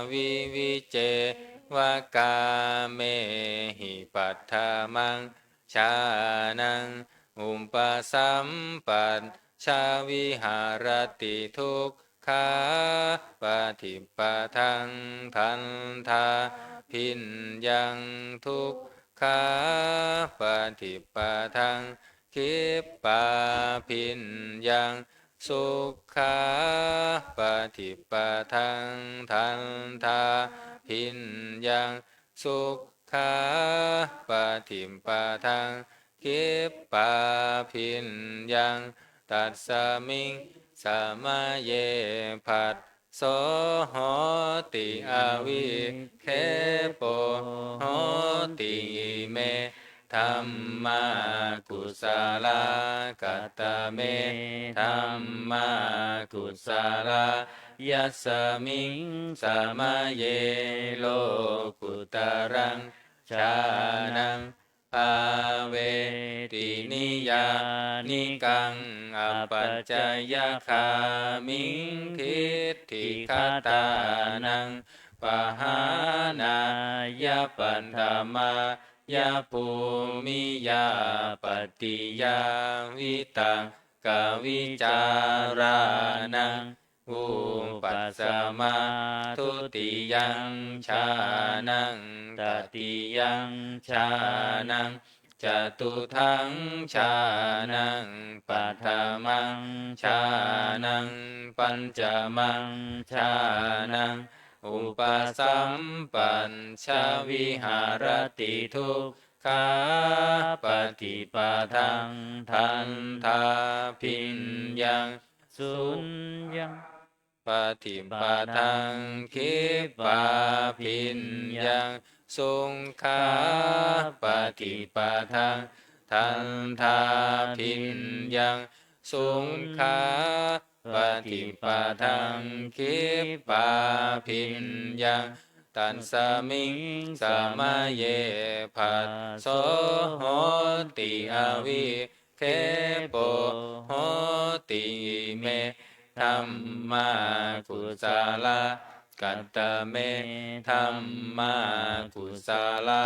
vivicceva kāmehi paṭhamaṃ jhānaṃ upasampajja viharati duk khapaṭipadaṃ dandhābhiññaṃ dukkhāpaṭipadaṃ khippābhiññaṃ sukhapaṭipadaṃ dandhābhiññaṃ sukhapaṭipadaṃ khippābhiññaṃ. Tasmiṃ samaye phasso hoti avikkhepo hoti. Ime dhammā kusalā. Katame dhammā kusalā. Yasmiṃ samaye lokuttaraṃ jhānaṃ bhāveti niyyānikaṃ apacayagāmiṃ diṭṭhigatānaṃ pahānāya paṭhamāya bhūmiyā pattiyā vitakkavicārānaṃ vūpasamā dutiyaṃ jhānaṃ tatiyaṃ jhānaṃ catutthaṃ jhānaṃ paṭhamaṃ jhānaṃ pañcamaṃ jhānaṃ upasampajja viharati dukkhāpaṭipadaṃ dandhābhiññaṃ suññaṃ paṭipadaṃ khippābhiññaṃ sukhāpaṭipadaṃ dandhābhiññaṃ sukhā paṭipadaṃ khippābhiññaṃ, tasmiṃ samaye phasso hoti avikkhepo hoti. Ime dhammā kusalā. Katame dhammā kusalā?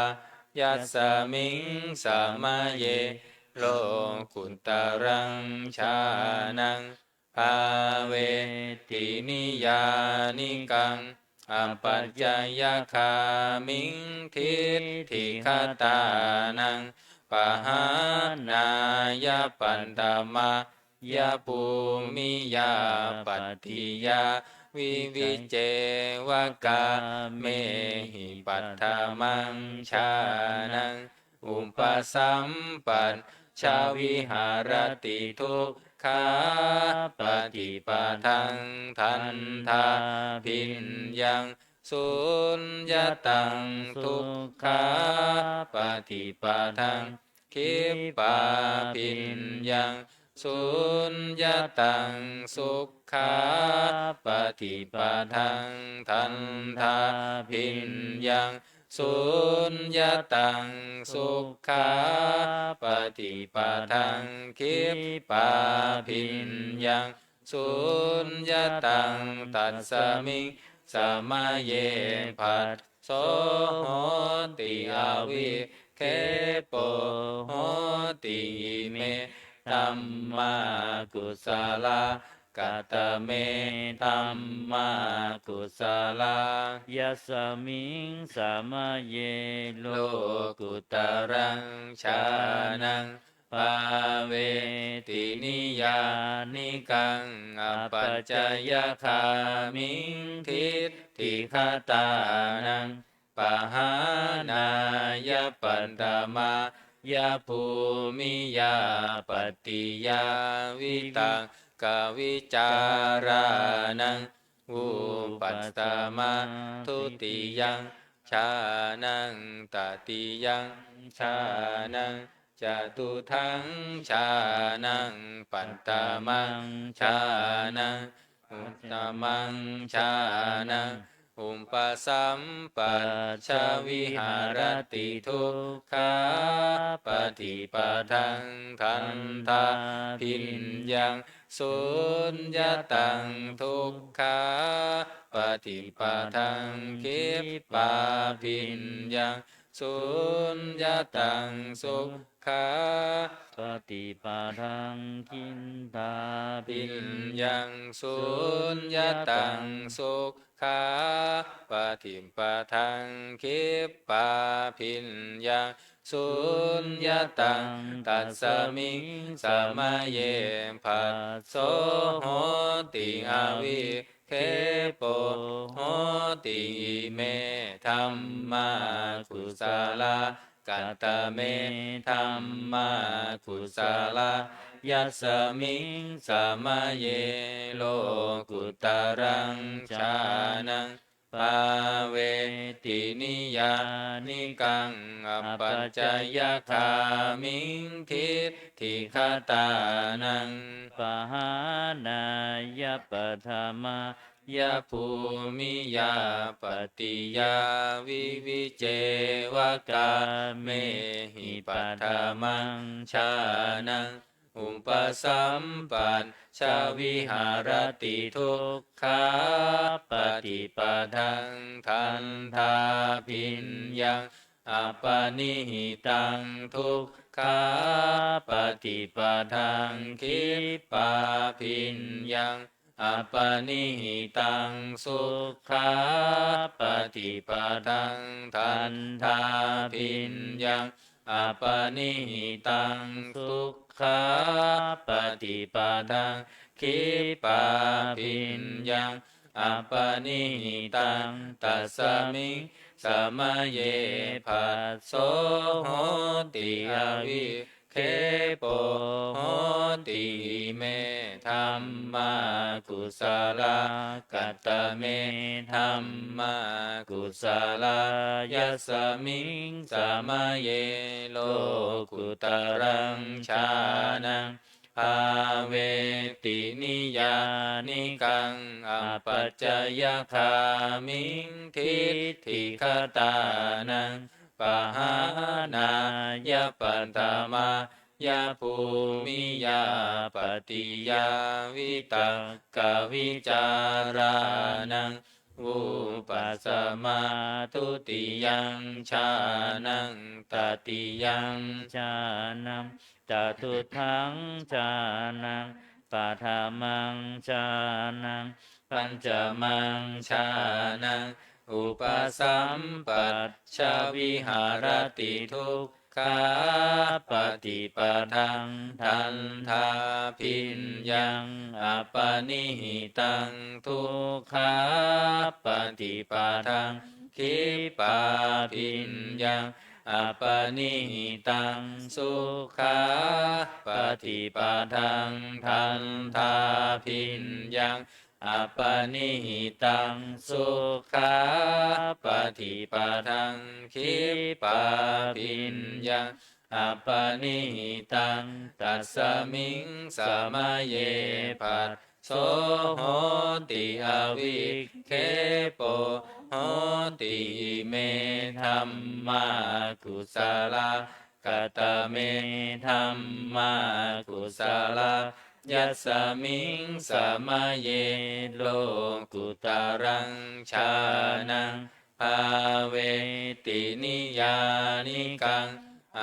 Yasmiṃ samaye lokuttaraṃ jhānaṃ bhāveti niyyānikaṃ apacayagāmiṃ diṭṭhigatānaṃ pahānāya paṭhamā ya bhūmiyā pattiyā vivicceva kāmehi paṭhamaṃ jhānaṃ upasampajja viharati dukkhāpaṭipadaṃ dandhābhiññaṃ suññataṃ, dukkhāpaṭipadaṃ khippābhiññaṃ suññataṃ, sukhāpaṭipadaṃ dandhābhiññaṃ suññataṃ, sukhāpaṭipadaṃ khippābhiññaṃ suññataṃ, tasmiṃ samaye phasso hoti avikkhepo hoti. Ime dhammā kusalā. Katame dhammā kusalā? Yasmiṃ samaye lokuttaraṃ jhānaṃ bhāveti niyyānikaṃ apacayagāmiṃ diṭṭhigatānaṃ pahānāya paṭhamāya bhūmiyā pattiyā vitakkavicārānaṃ upasamā dutiyaṃ jhānaṃ tatiyaṃ jhānaṃ catutthaṃ jhānaṃ paṭhamaṃ jhānaṃ uttamaṃ jhānaṃ upasampajja viharati dukkhāpaṭipadaṃ dandhābhiññaṃ suññataṃ, dukkhāpaṭipadaṃ khippābhiññaṃ suññataṃ, sukhāpaṭipadaṃ khippābhiññaṃ suññataṃ, sukhāpaṭipadaṃ khippābhiññaṃ suññataṃ, tasmiṃ samaye phasso hoti avikkhepo hoti. Ime dhammā kusalā. Katame dhammā kusalā? Yasmiṃ samaye lokuttaraṃ jhānaṃ bhāveti niyyānikaṃ apacayagāmiṃ diṭṭhigatānaṃ pahānāya paṭhamā ya bhūmiyā pattiyā vivicceva kāmehi paṭhamaṃ jhānaṃ upasampajja viharati dukkhāpaṭipadaṃ dandhābhiññaṃ apanihitaṃ dukkhāpaṭipadaṃ khippābhiññaṃ apanihitaṃ sukhāpaṭipadaṃ dandhābhiññaṃ apanihitaṃ dukkhāpaṭipadaṃ khippābhiññaṃ apanihitaṃ, tasmiṃ samaye phasso hoti avikkhepo hoti. Ime dhammā kusalā. Katame dhammā kusalā? Yasmiṃ samaye lokuttaraṃ jhānaṃ bhāveti niyyānikaṃ apacayagāmiṃ diṭṭhigatānaṃ pahānāya paṭhamāya bhūmiyā pattiyā vitakkavicārānaṃ vūpasamā dutiyaṃ jhānaṃ tatiyaṃ jhānaṃ catutthaṃ jhānaṃ paṭhamaṃ jhānaṃ pañcamaṃ jhānaṃ upasampajja viharati dukkhāpaṭipadaṃ dandhābhiññaṃ apanihitaṃ dukkhapaṭipadaṃ khippābhiññaṃ apanihitaṃ sukhāpaṭipadaṃ dandhābhiññaṃ apanihitaṃ sukhāpaṭipadaṃ khippābhiññaṃ apanihitaṃ tasmiṃ samaye phasso hoti avikkhepo hoti ime dhammā kusalā. Katame dhammā kusalā? Yasmiṃ samaye lokuttaraṃ jhānaṃ bhāveti niyyānikaṃ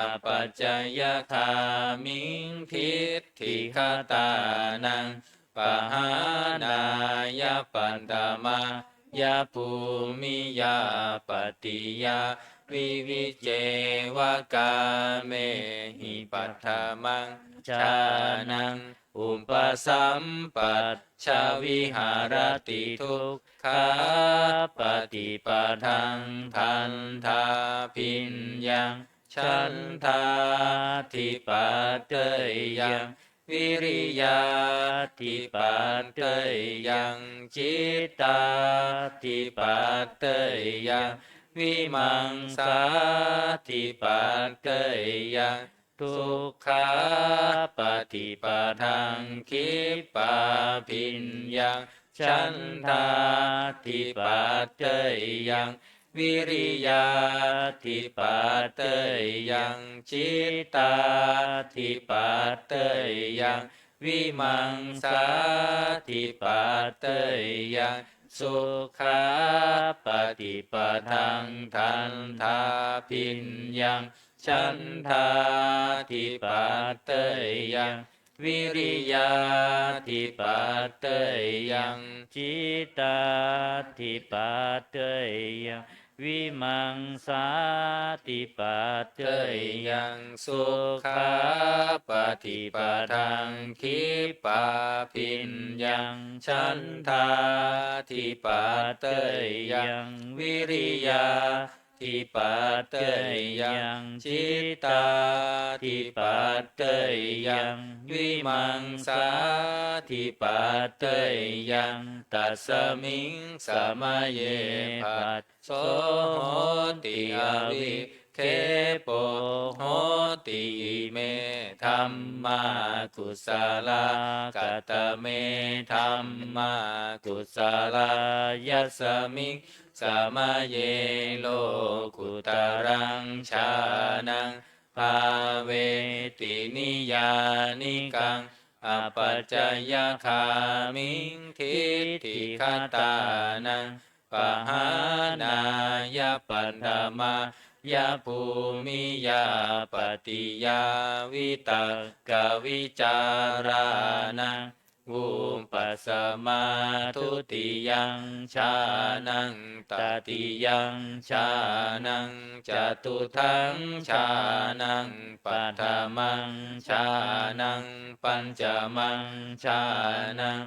apacayagāmiṃ diṭṭhigatānaṃ pahānāya paṭhamā ya bhūmiyā pattiyā vivicceva kāmehi paṭhamaṃ jhānaṃ upasampajja viharati dukkhāpaṭipadaṃ dandhābhiññaṃ chandādhipateyyaṃ vīriyādhipateyyaṃ cittādhipateyyaṃ vīmaṃsādhipateyyaṃ dukkhāpaṭipadaṃ khippābhiññaṃ chandādhipateyyaṃ vīriyādhipateyyaṃ cittādhipateyyaṃ vīmaṃsādhipateyyaṃ sukhāpaṭipadaṃ dandhābhiññaṃ chandādhipateyyaṃ vīriyādhipateyyaṃ cittādhipateyyaṃ vīmaṃsādhipateyyaṃ sukhāpaṭipadaṃ khippābhiññaṃ chandādhipateyyaṃ vīriyā dhipateyyaṃ cittādhipateyyaṃ vīmaṃsādhipateyyaṃ tasmiṃ samaye phasso hoti avikkhepo hoti ime dhammā kusalā. Katame dhammā kusalā? Yasmiṃ samaye lokuttaraṃ jhānaṃ bhāveti niyyānikaṃ apacayagāmiṃ diṭṭhigatānaṃ pahānāya paṭhamāya bhūmiyā pattiyā vitakkavicārānaṃ vūpasamā dutiyaṃ jhānaṃ tatiyaṃ jhānaṃ catutthaṃ jhānaṃ paṭhamaṃ jhānaṃ pañcamaṃ jhānaṃ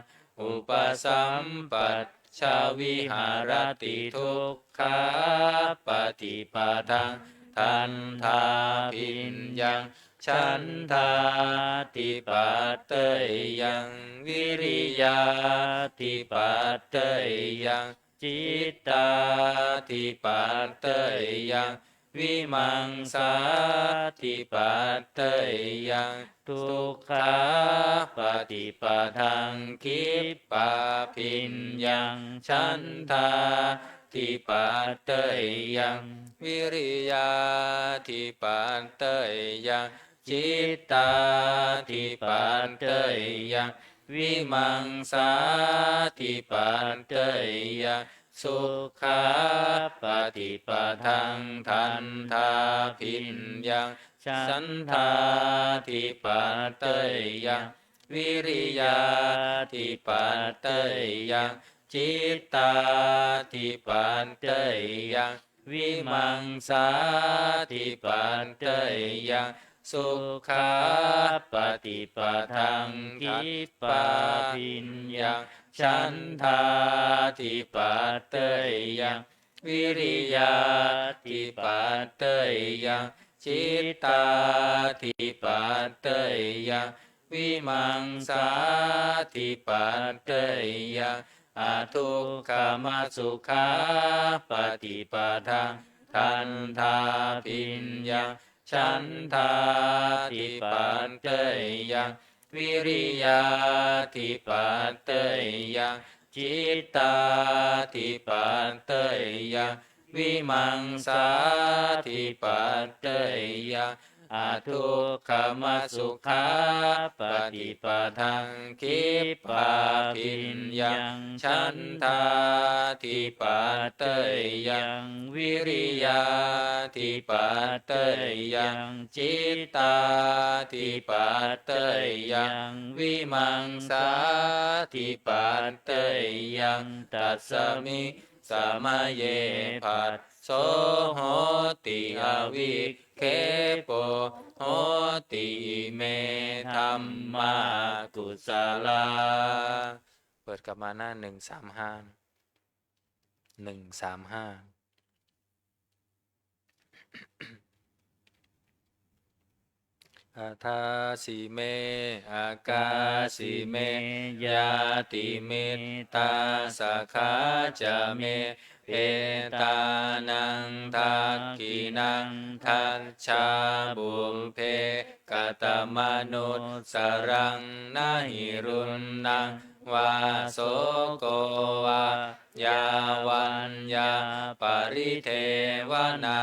upasampajja viharati dukkhāpaṭipadaṃ dandhābhiññaṃ chandādhipateyyaṃ vīriyādhipateyyaṃ cittādhipateyyaṃ vīmaṃsāti pattayyaṃ dukkhāpaṭipadaṃ khippābhiññaṃ chandāti pattayyaṃ viriyāti pattayyaṃ cittāti pattayyaṃ vīmaṃsāti pattayyaṃ sukkhāpaṭipadaṃ dandhābhiññaṃ chandāti pattayyaṃ viriyāti pattayyaṃ cittāti pattayyaṃ vīmaṃsāti pattayyaṃ sukkhāpaṭipadaṃ khippābhiññaṃ chandāti pattayyaṃ viriyāti pattayyaṃ cittāti pattayyaṃ vīmaṃsāti pattayyaṃ adukkhamasukhāpaṭipadaṃ dandhābhiññaṃ chandāti pattayyaṃ viriyāti pattayyaṃ cittāti pattayyaṃ vīmaṃsāti pattayyaṃ adukkhamasukhāpaṭipadaṃ khippābhiññaṃ chandāti pattayyaṃ viriyāti pattayyaṃ cittāti pattayyaṃ vīmaṃsāti pattayyaṃ tasmiṃ samaye phasso hoti avikkhepo hoti ime dhammā kusalā. เปิดกลับมาหน้า หนึ่งสามห้า หนึ่งสามห้า Adāsi me akāsi me ñātimittā sakhā ca me petānaṃ dakkhiṇaṃ dajjā pubbe katamanussaraṃ na hi ruṇṇaṃ vā soko vā yā vaññā paridevanā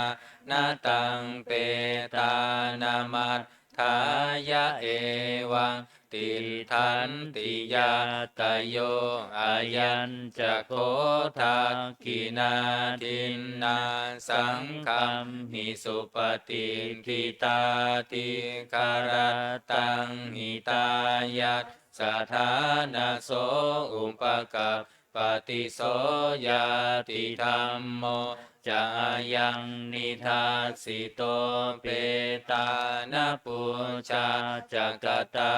na taṃ petānamatthāya evaṃ tiṭṭhanti ñātayo. Ayañca kho dakkhiṇā dinnā saṅghamhi supatiṭṭhitā dīgharattaṃ hitāyassa ṭhānaso upakap pati. So ñātidhammo ca ayaṃ nidassito petāna pūjā ca katā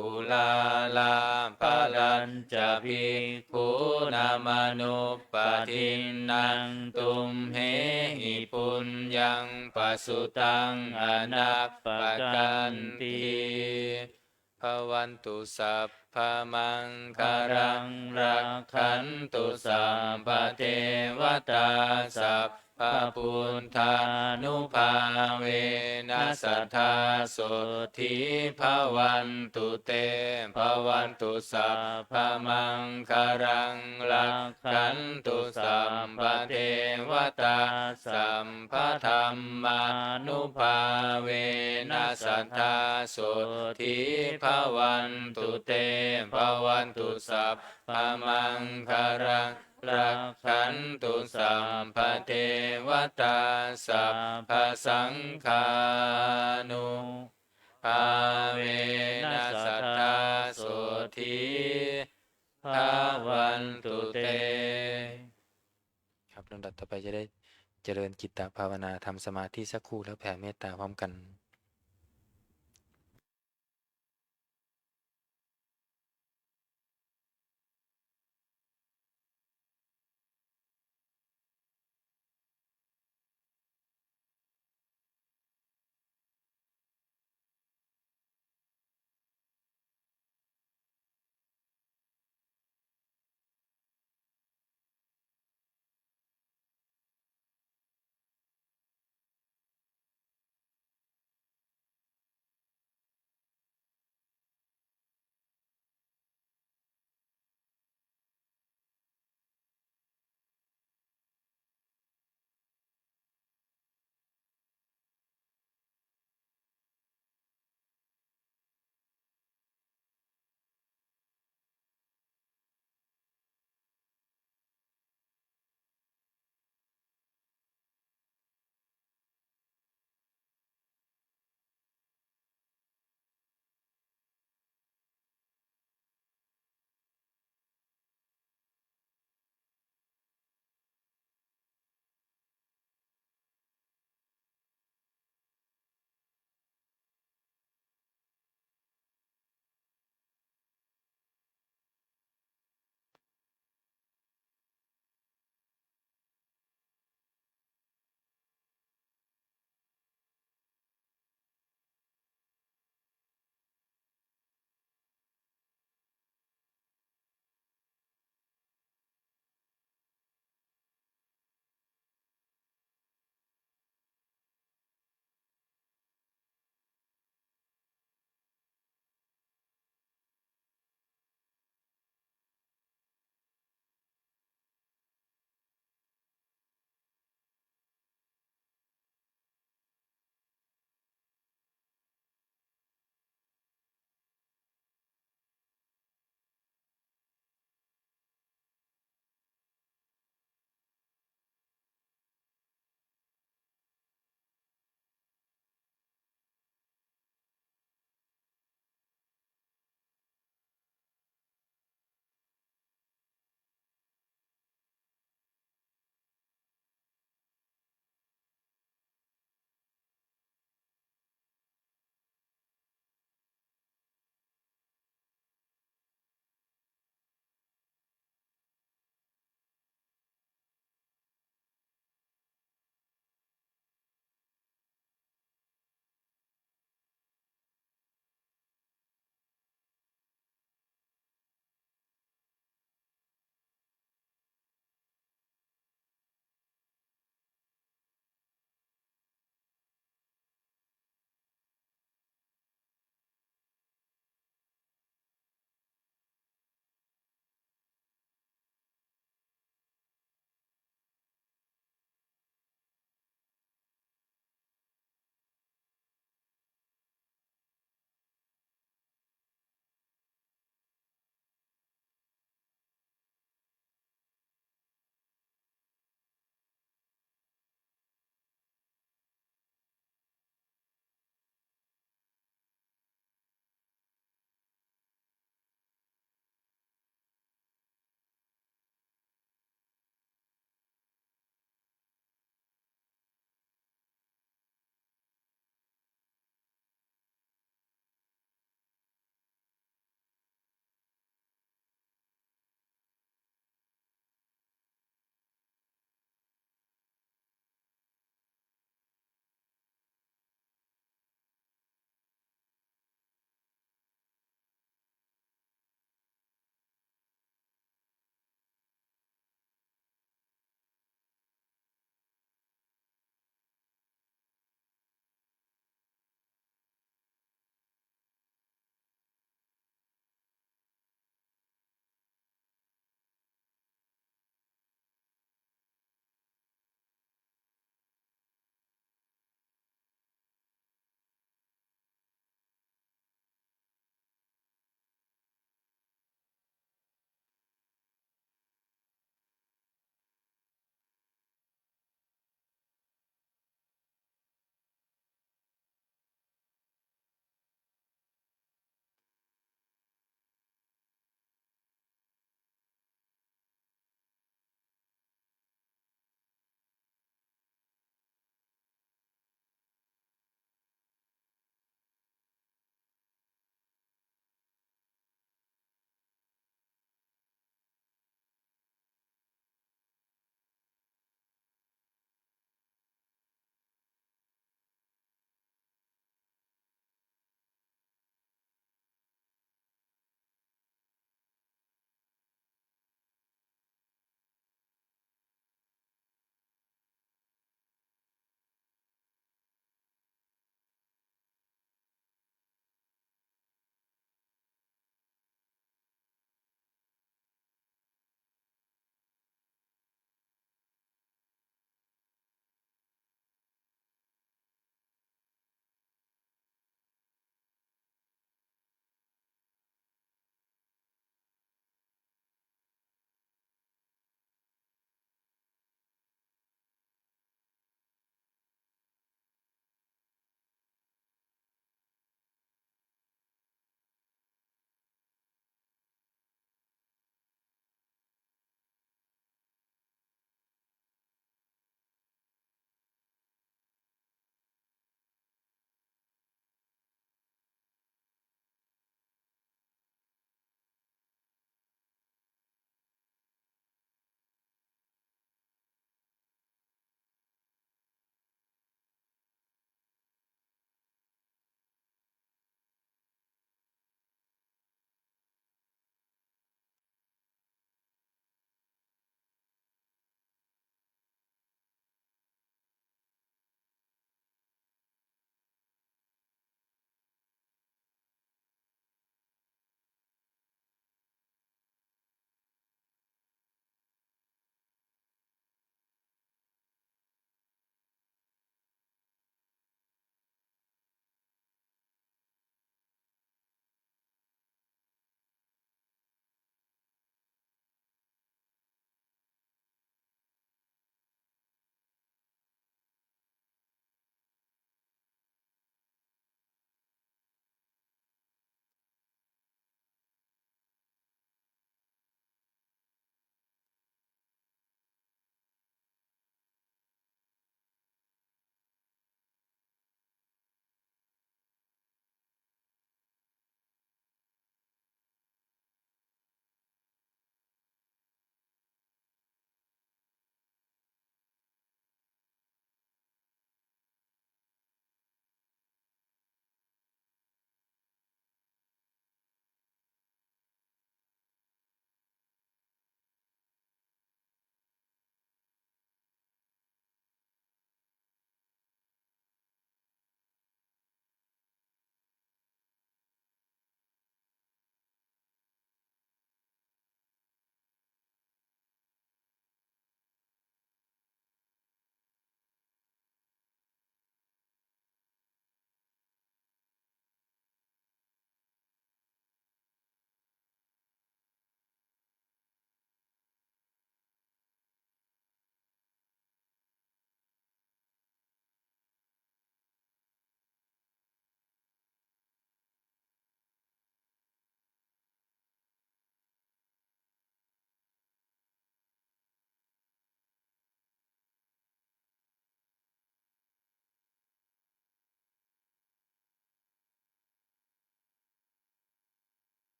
uḷārā balañca bhikkhūnamanuppadinnaṃ tumhehi puññaṃ pasutaṃ anappakanti. Bhavantu sabbamaṅgalaṃ rakkhantu sabbadevatā sabbabuddhānubhāvena sadā sotthī bhavantu te. Bhavantu sabbamaṅgalaṃ rakkhantu sabbadevatā sabbadhammānubhāvena sadā sotthī bhavantu te. Bhavantu sabbamaṅgalaṃ rakkhantu sabbadevatā sabbasaṅghānubhāvena sadā sotthī bhavantu te. ครับ ลำดับต่อไปจะได้เจริญจิตตภาวนา ทำสมาธิสักครู่แล้วแผ่เมตตาพร้อมกัน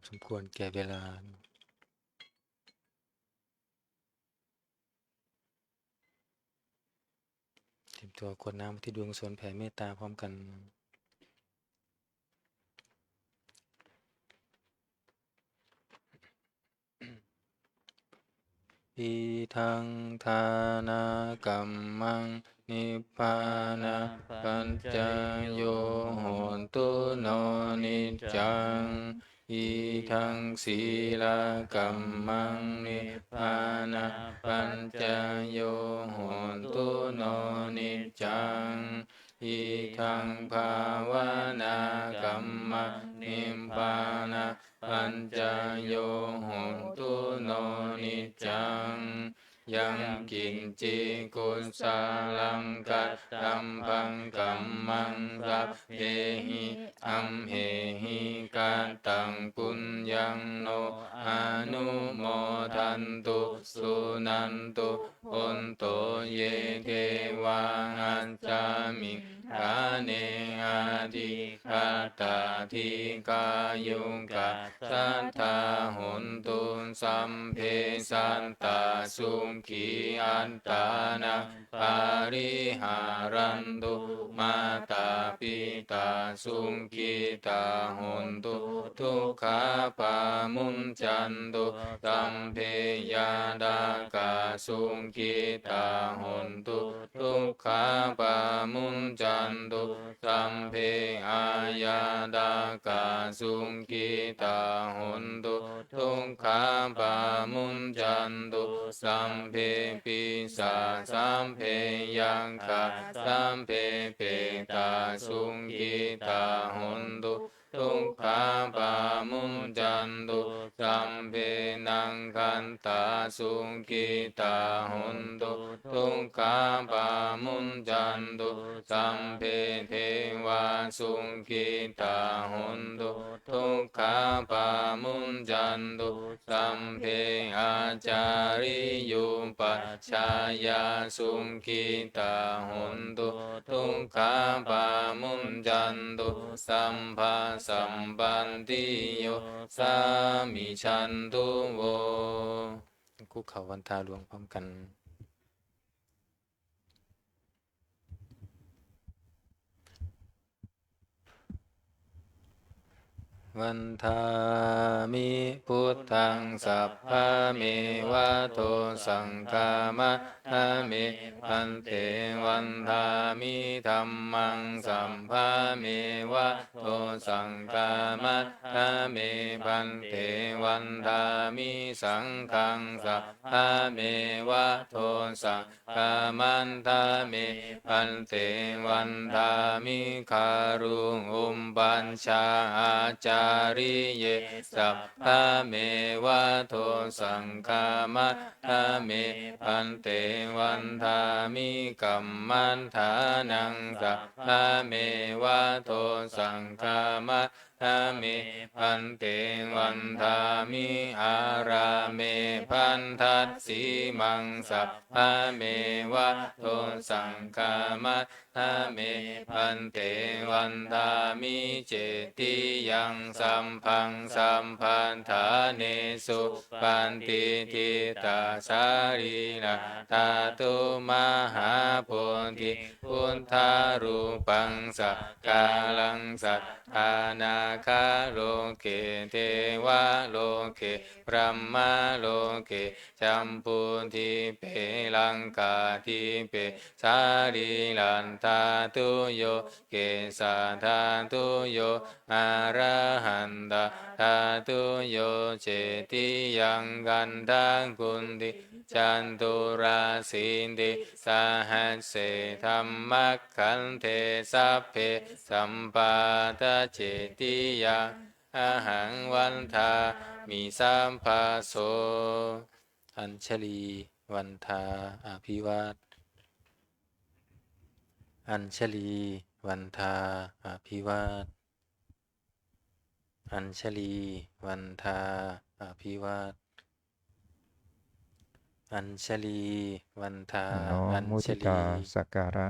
สมควรแก่เวลา เตรียมตัวกรวดน้ำอุทิศบุญกุศลแผ่เมตตาพร้อมกัน Idaṃ dānakammaṃ nibbānapaccayo hotu no niccaṃ. Idaṃ sīlakammaṃ nibbānapaccayo hotu no niccaṃ. Idaṃ bhāvanākammaṃ nibbānapaccayo hotu no niccaṃ. Yaṃ kiñci kusalaṃ kattabbaṃ kammaṃ sabbehi amhehi kataṃ puññaṃ no anumodantu suṇantu bhonto ye devā asmiṃ ṭhāne adhigatā dīghāyukā sadā hontu sabbe sattā sukhī attānaṃ pariharantu. Mātā pitā sukhitā hontu dukkhā pamuñcantu. Sabbe ñātakā sukhitā hontu dukkhā pamuñcantu. Sabbe aññātakā sukhitā hontu dukkhā pamuñcantu. Sabbe pisā sabbe yakkhā sabbe petā sukhitā hontu dukkhā pamuñcantu. Sabbe nakkhattā sukhitā hontu dukkhā pamuñcantu. Sabbe devā sukhitā hontu dukkhā pamuñcantu. Sabbe ācariyūpac jhāyā sukhitā hontu dukkhā pamuñcantu. Sabbasampattī yosā micchatu vo. คุกเข่าวันทาหลวงพร้อมกัน Vandāmi buddhaṃ sabbameva dosaṃ khamatha me bhante. Vandāmi dhammaṃ sabbameva dosaṃ khamatha me bhante. Vandāmi saṅghaṃ sabbameva dosaṃ khamatha me bhante. Vandāmi garuṃ upajjhāyācariye sabbameva dosaṃ khamatha me bhante. Vandāmi kammaṭṭhānaṃ sabbameva dosaṃ khamatha me bhante. Vandāmi ārāme bhaddasīmaṃ sabbameva dosaṃ khamatha me bhante. Vandāmi cetiyaṃ sabbaṃ sabbaṭṭhānesu patiṭṭhitā sārīrā dhātu mahābodhi buddharūpaṃ sakkāraṃ satthā nāgarāje devaloke brahmaloke jambudīpe laṅkādīpe sārīradhātuyo kesādhātuyo arahatadhātuyo cetiyaṃ gandhakuṭi caturāsītisahassi dhammakkhandhe sabbe sampādacetiyā ahaṃ vandāmi sabbaso. Añjali vandhā abhivād. Añjali vandhā abhivād. Añjali vandhā abhivād. Añjali vandhā น้อมมุทิตา añjali สักการะ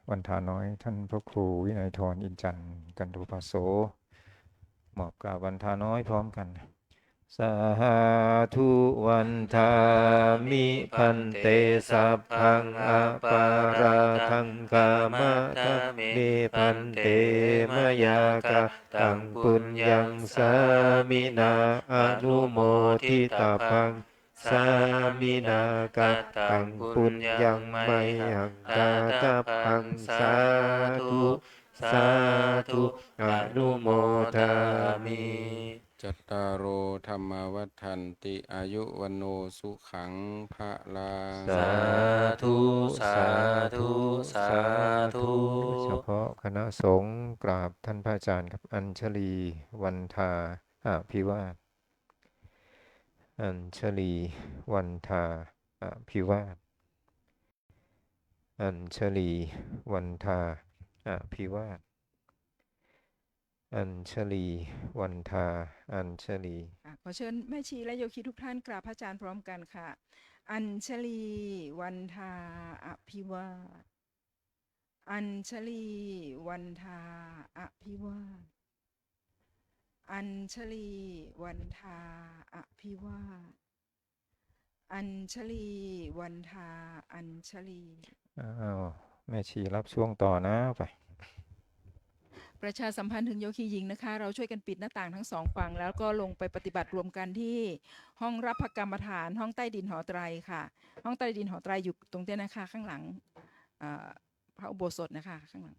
วันทาน้อยท่านพระครูวินัยธร อินจันทร์ กันตุปาโส หมอบกราบวันทาน้อยพร้อมกัน Sādhu vandāmi bhante, sabbaṃ aparādhaṃ khamatha me bhante, mayā kataṃ puññaṃ sāminā anumoditabbaṃ, sāminā kataṃ puññaṃ mayhaṃ dātabbaṃ, sādhu sādhu anumodāmi. Cattāro dhammā vaḍḍhanti, āyu vaṇṇo sukhaṃ balaṃ. Sādhu sādhu sādhu. เฉพาะคณะสงฆ์กราบท่านพระอาจารย์ครับ อัญชลีวันทาอภิวาท อัญชลีวันทาอภิวาท อัญชลีวันทาอภิวาท อัญชลีวันทา อัญชลี อ่ะ ขอเชิญแม่ชีและโยคีทุกท่านกราบพระอาจารย์พร้อมกันค่ะ อัญชลีวันทาอภิวาท อัญชลีวันทาอภิวาท อัญชลีวันทาอภิวาท อัญชลีวันทา อัญชลี อ้าว แม่ชีรับช่วงต่อนะ ไป ประชาสัมพันธ์ถึงโยคีหญิงนะคะ เราช่วยกันปิดหน้าต่างทั้งสองฝั่ง แล้วก็ลงไปปฏิบัติรวมกันที่ห้องรับพระกรรมฐาน ห้องใต้ดินหอไตรค่ะ ห้องใต้ดินหอไตรอยู่ตรงเนี้ยนะคะ ข้างหลัง เอ่อ พระอุโบสถนะคะ ข้างหลัง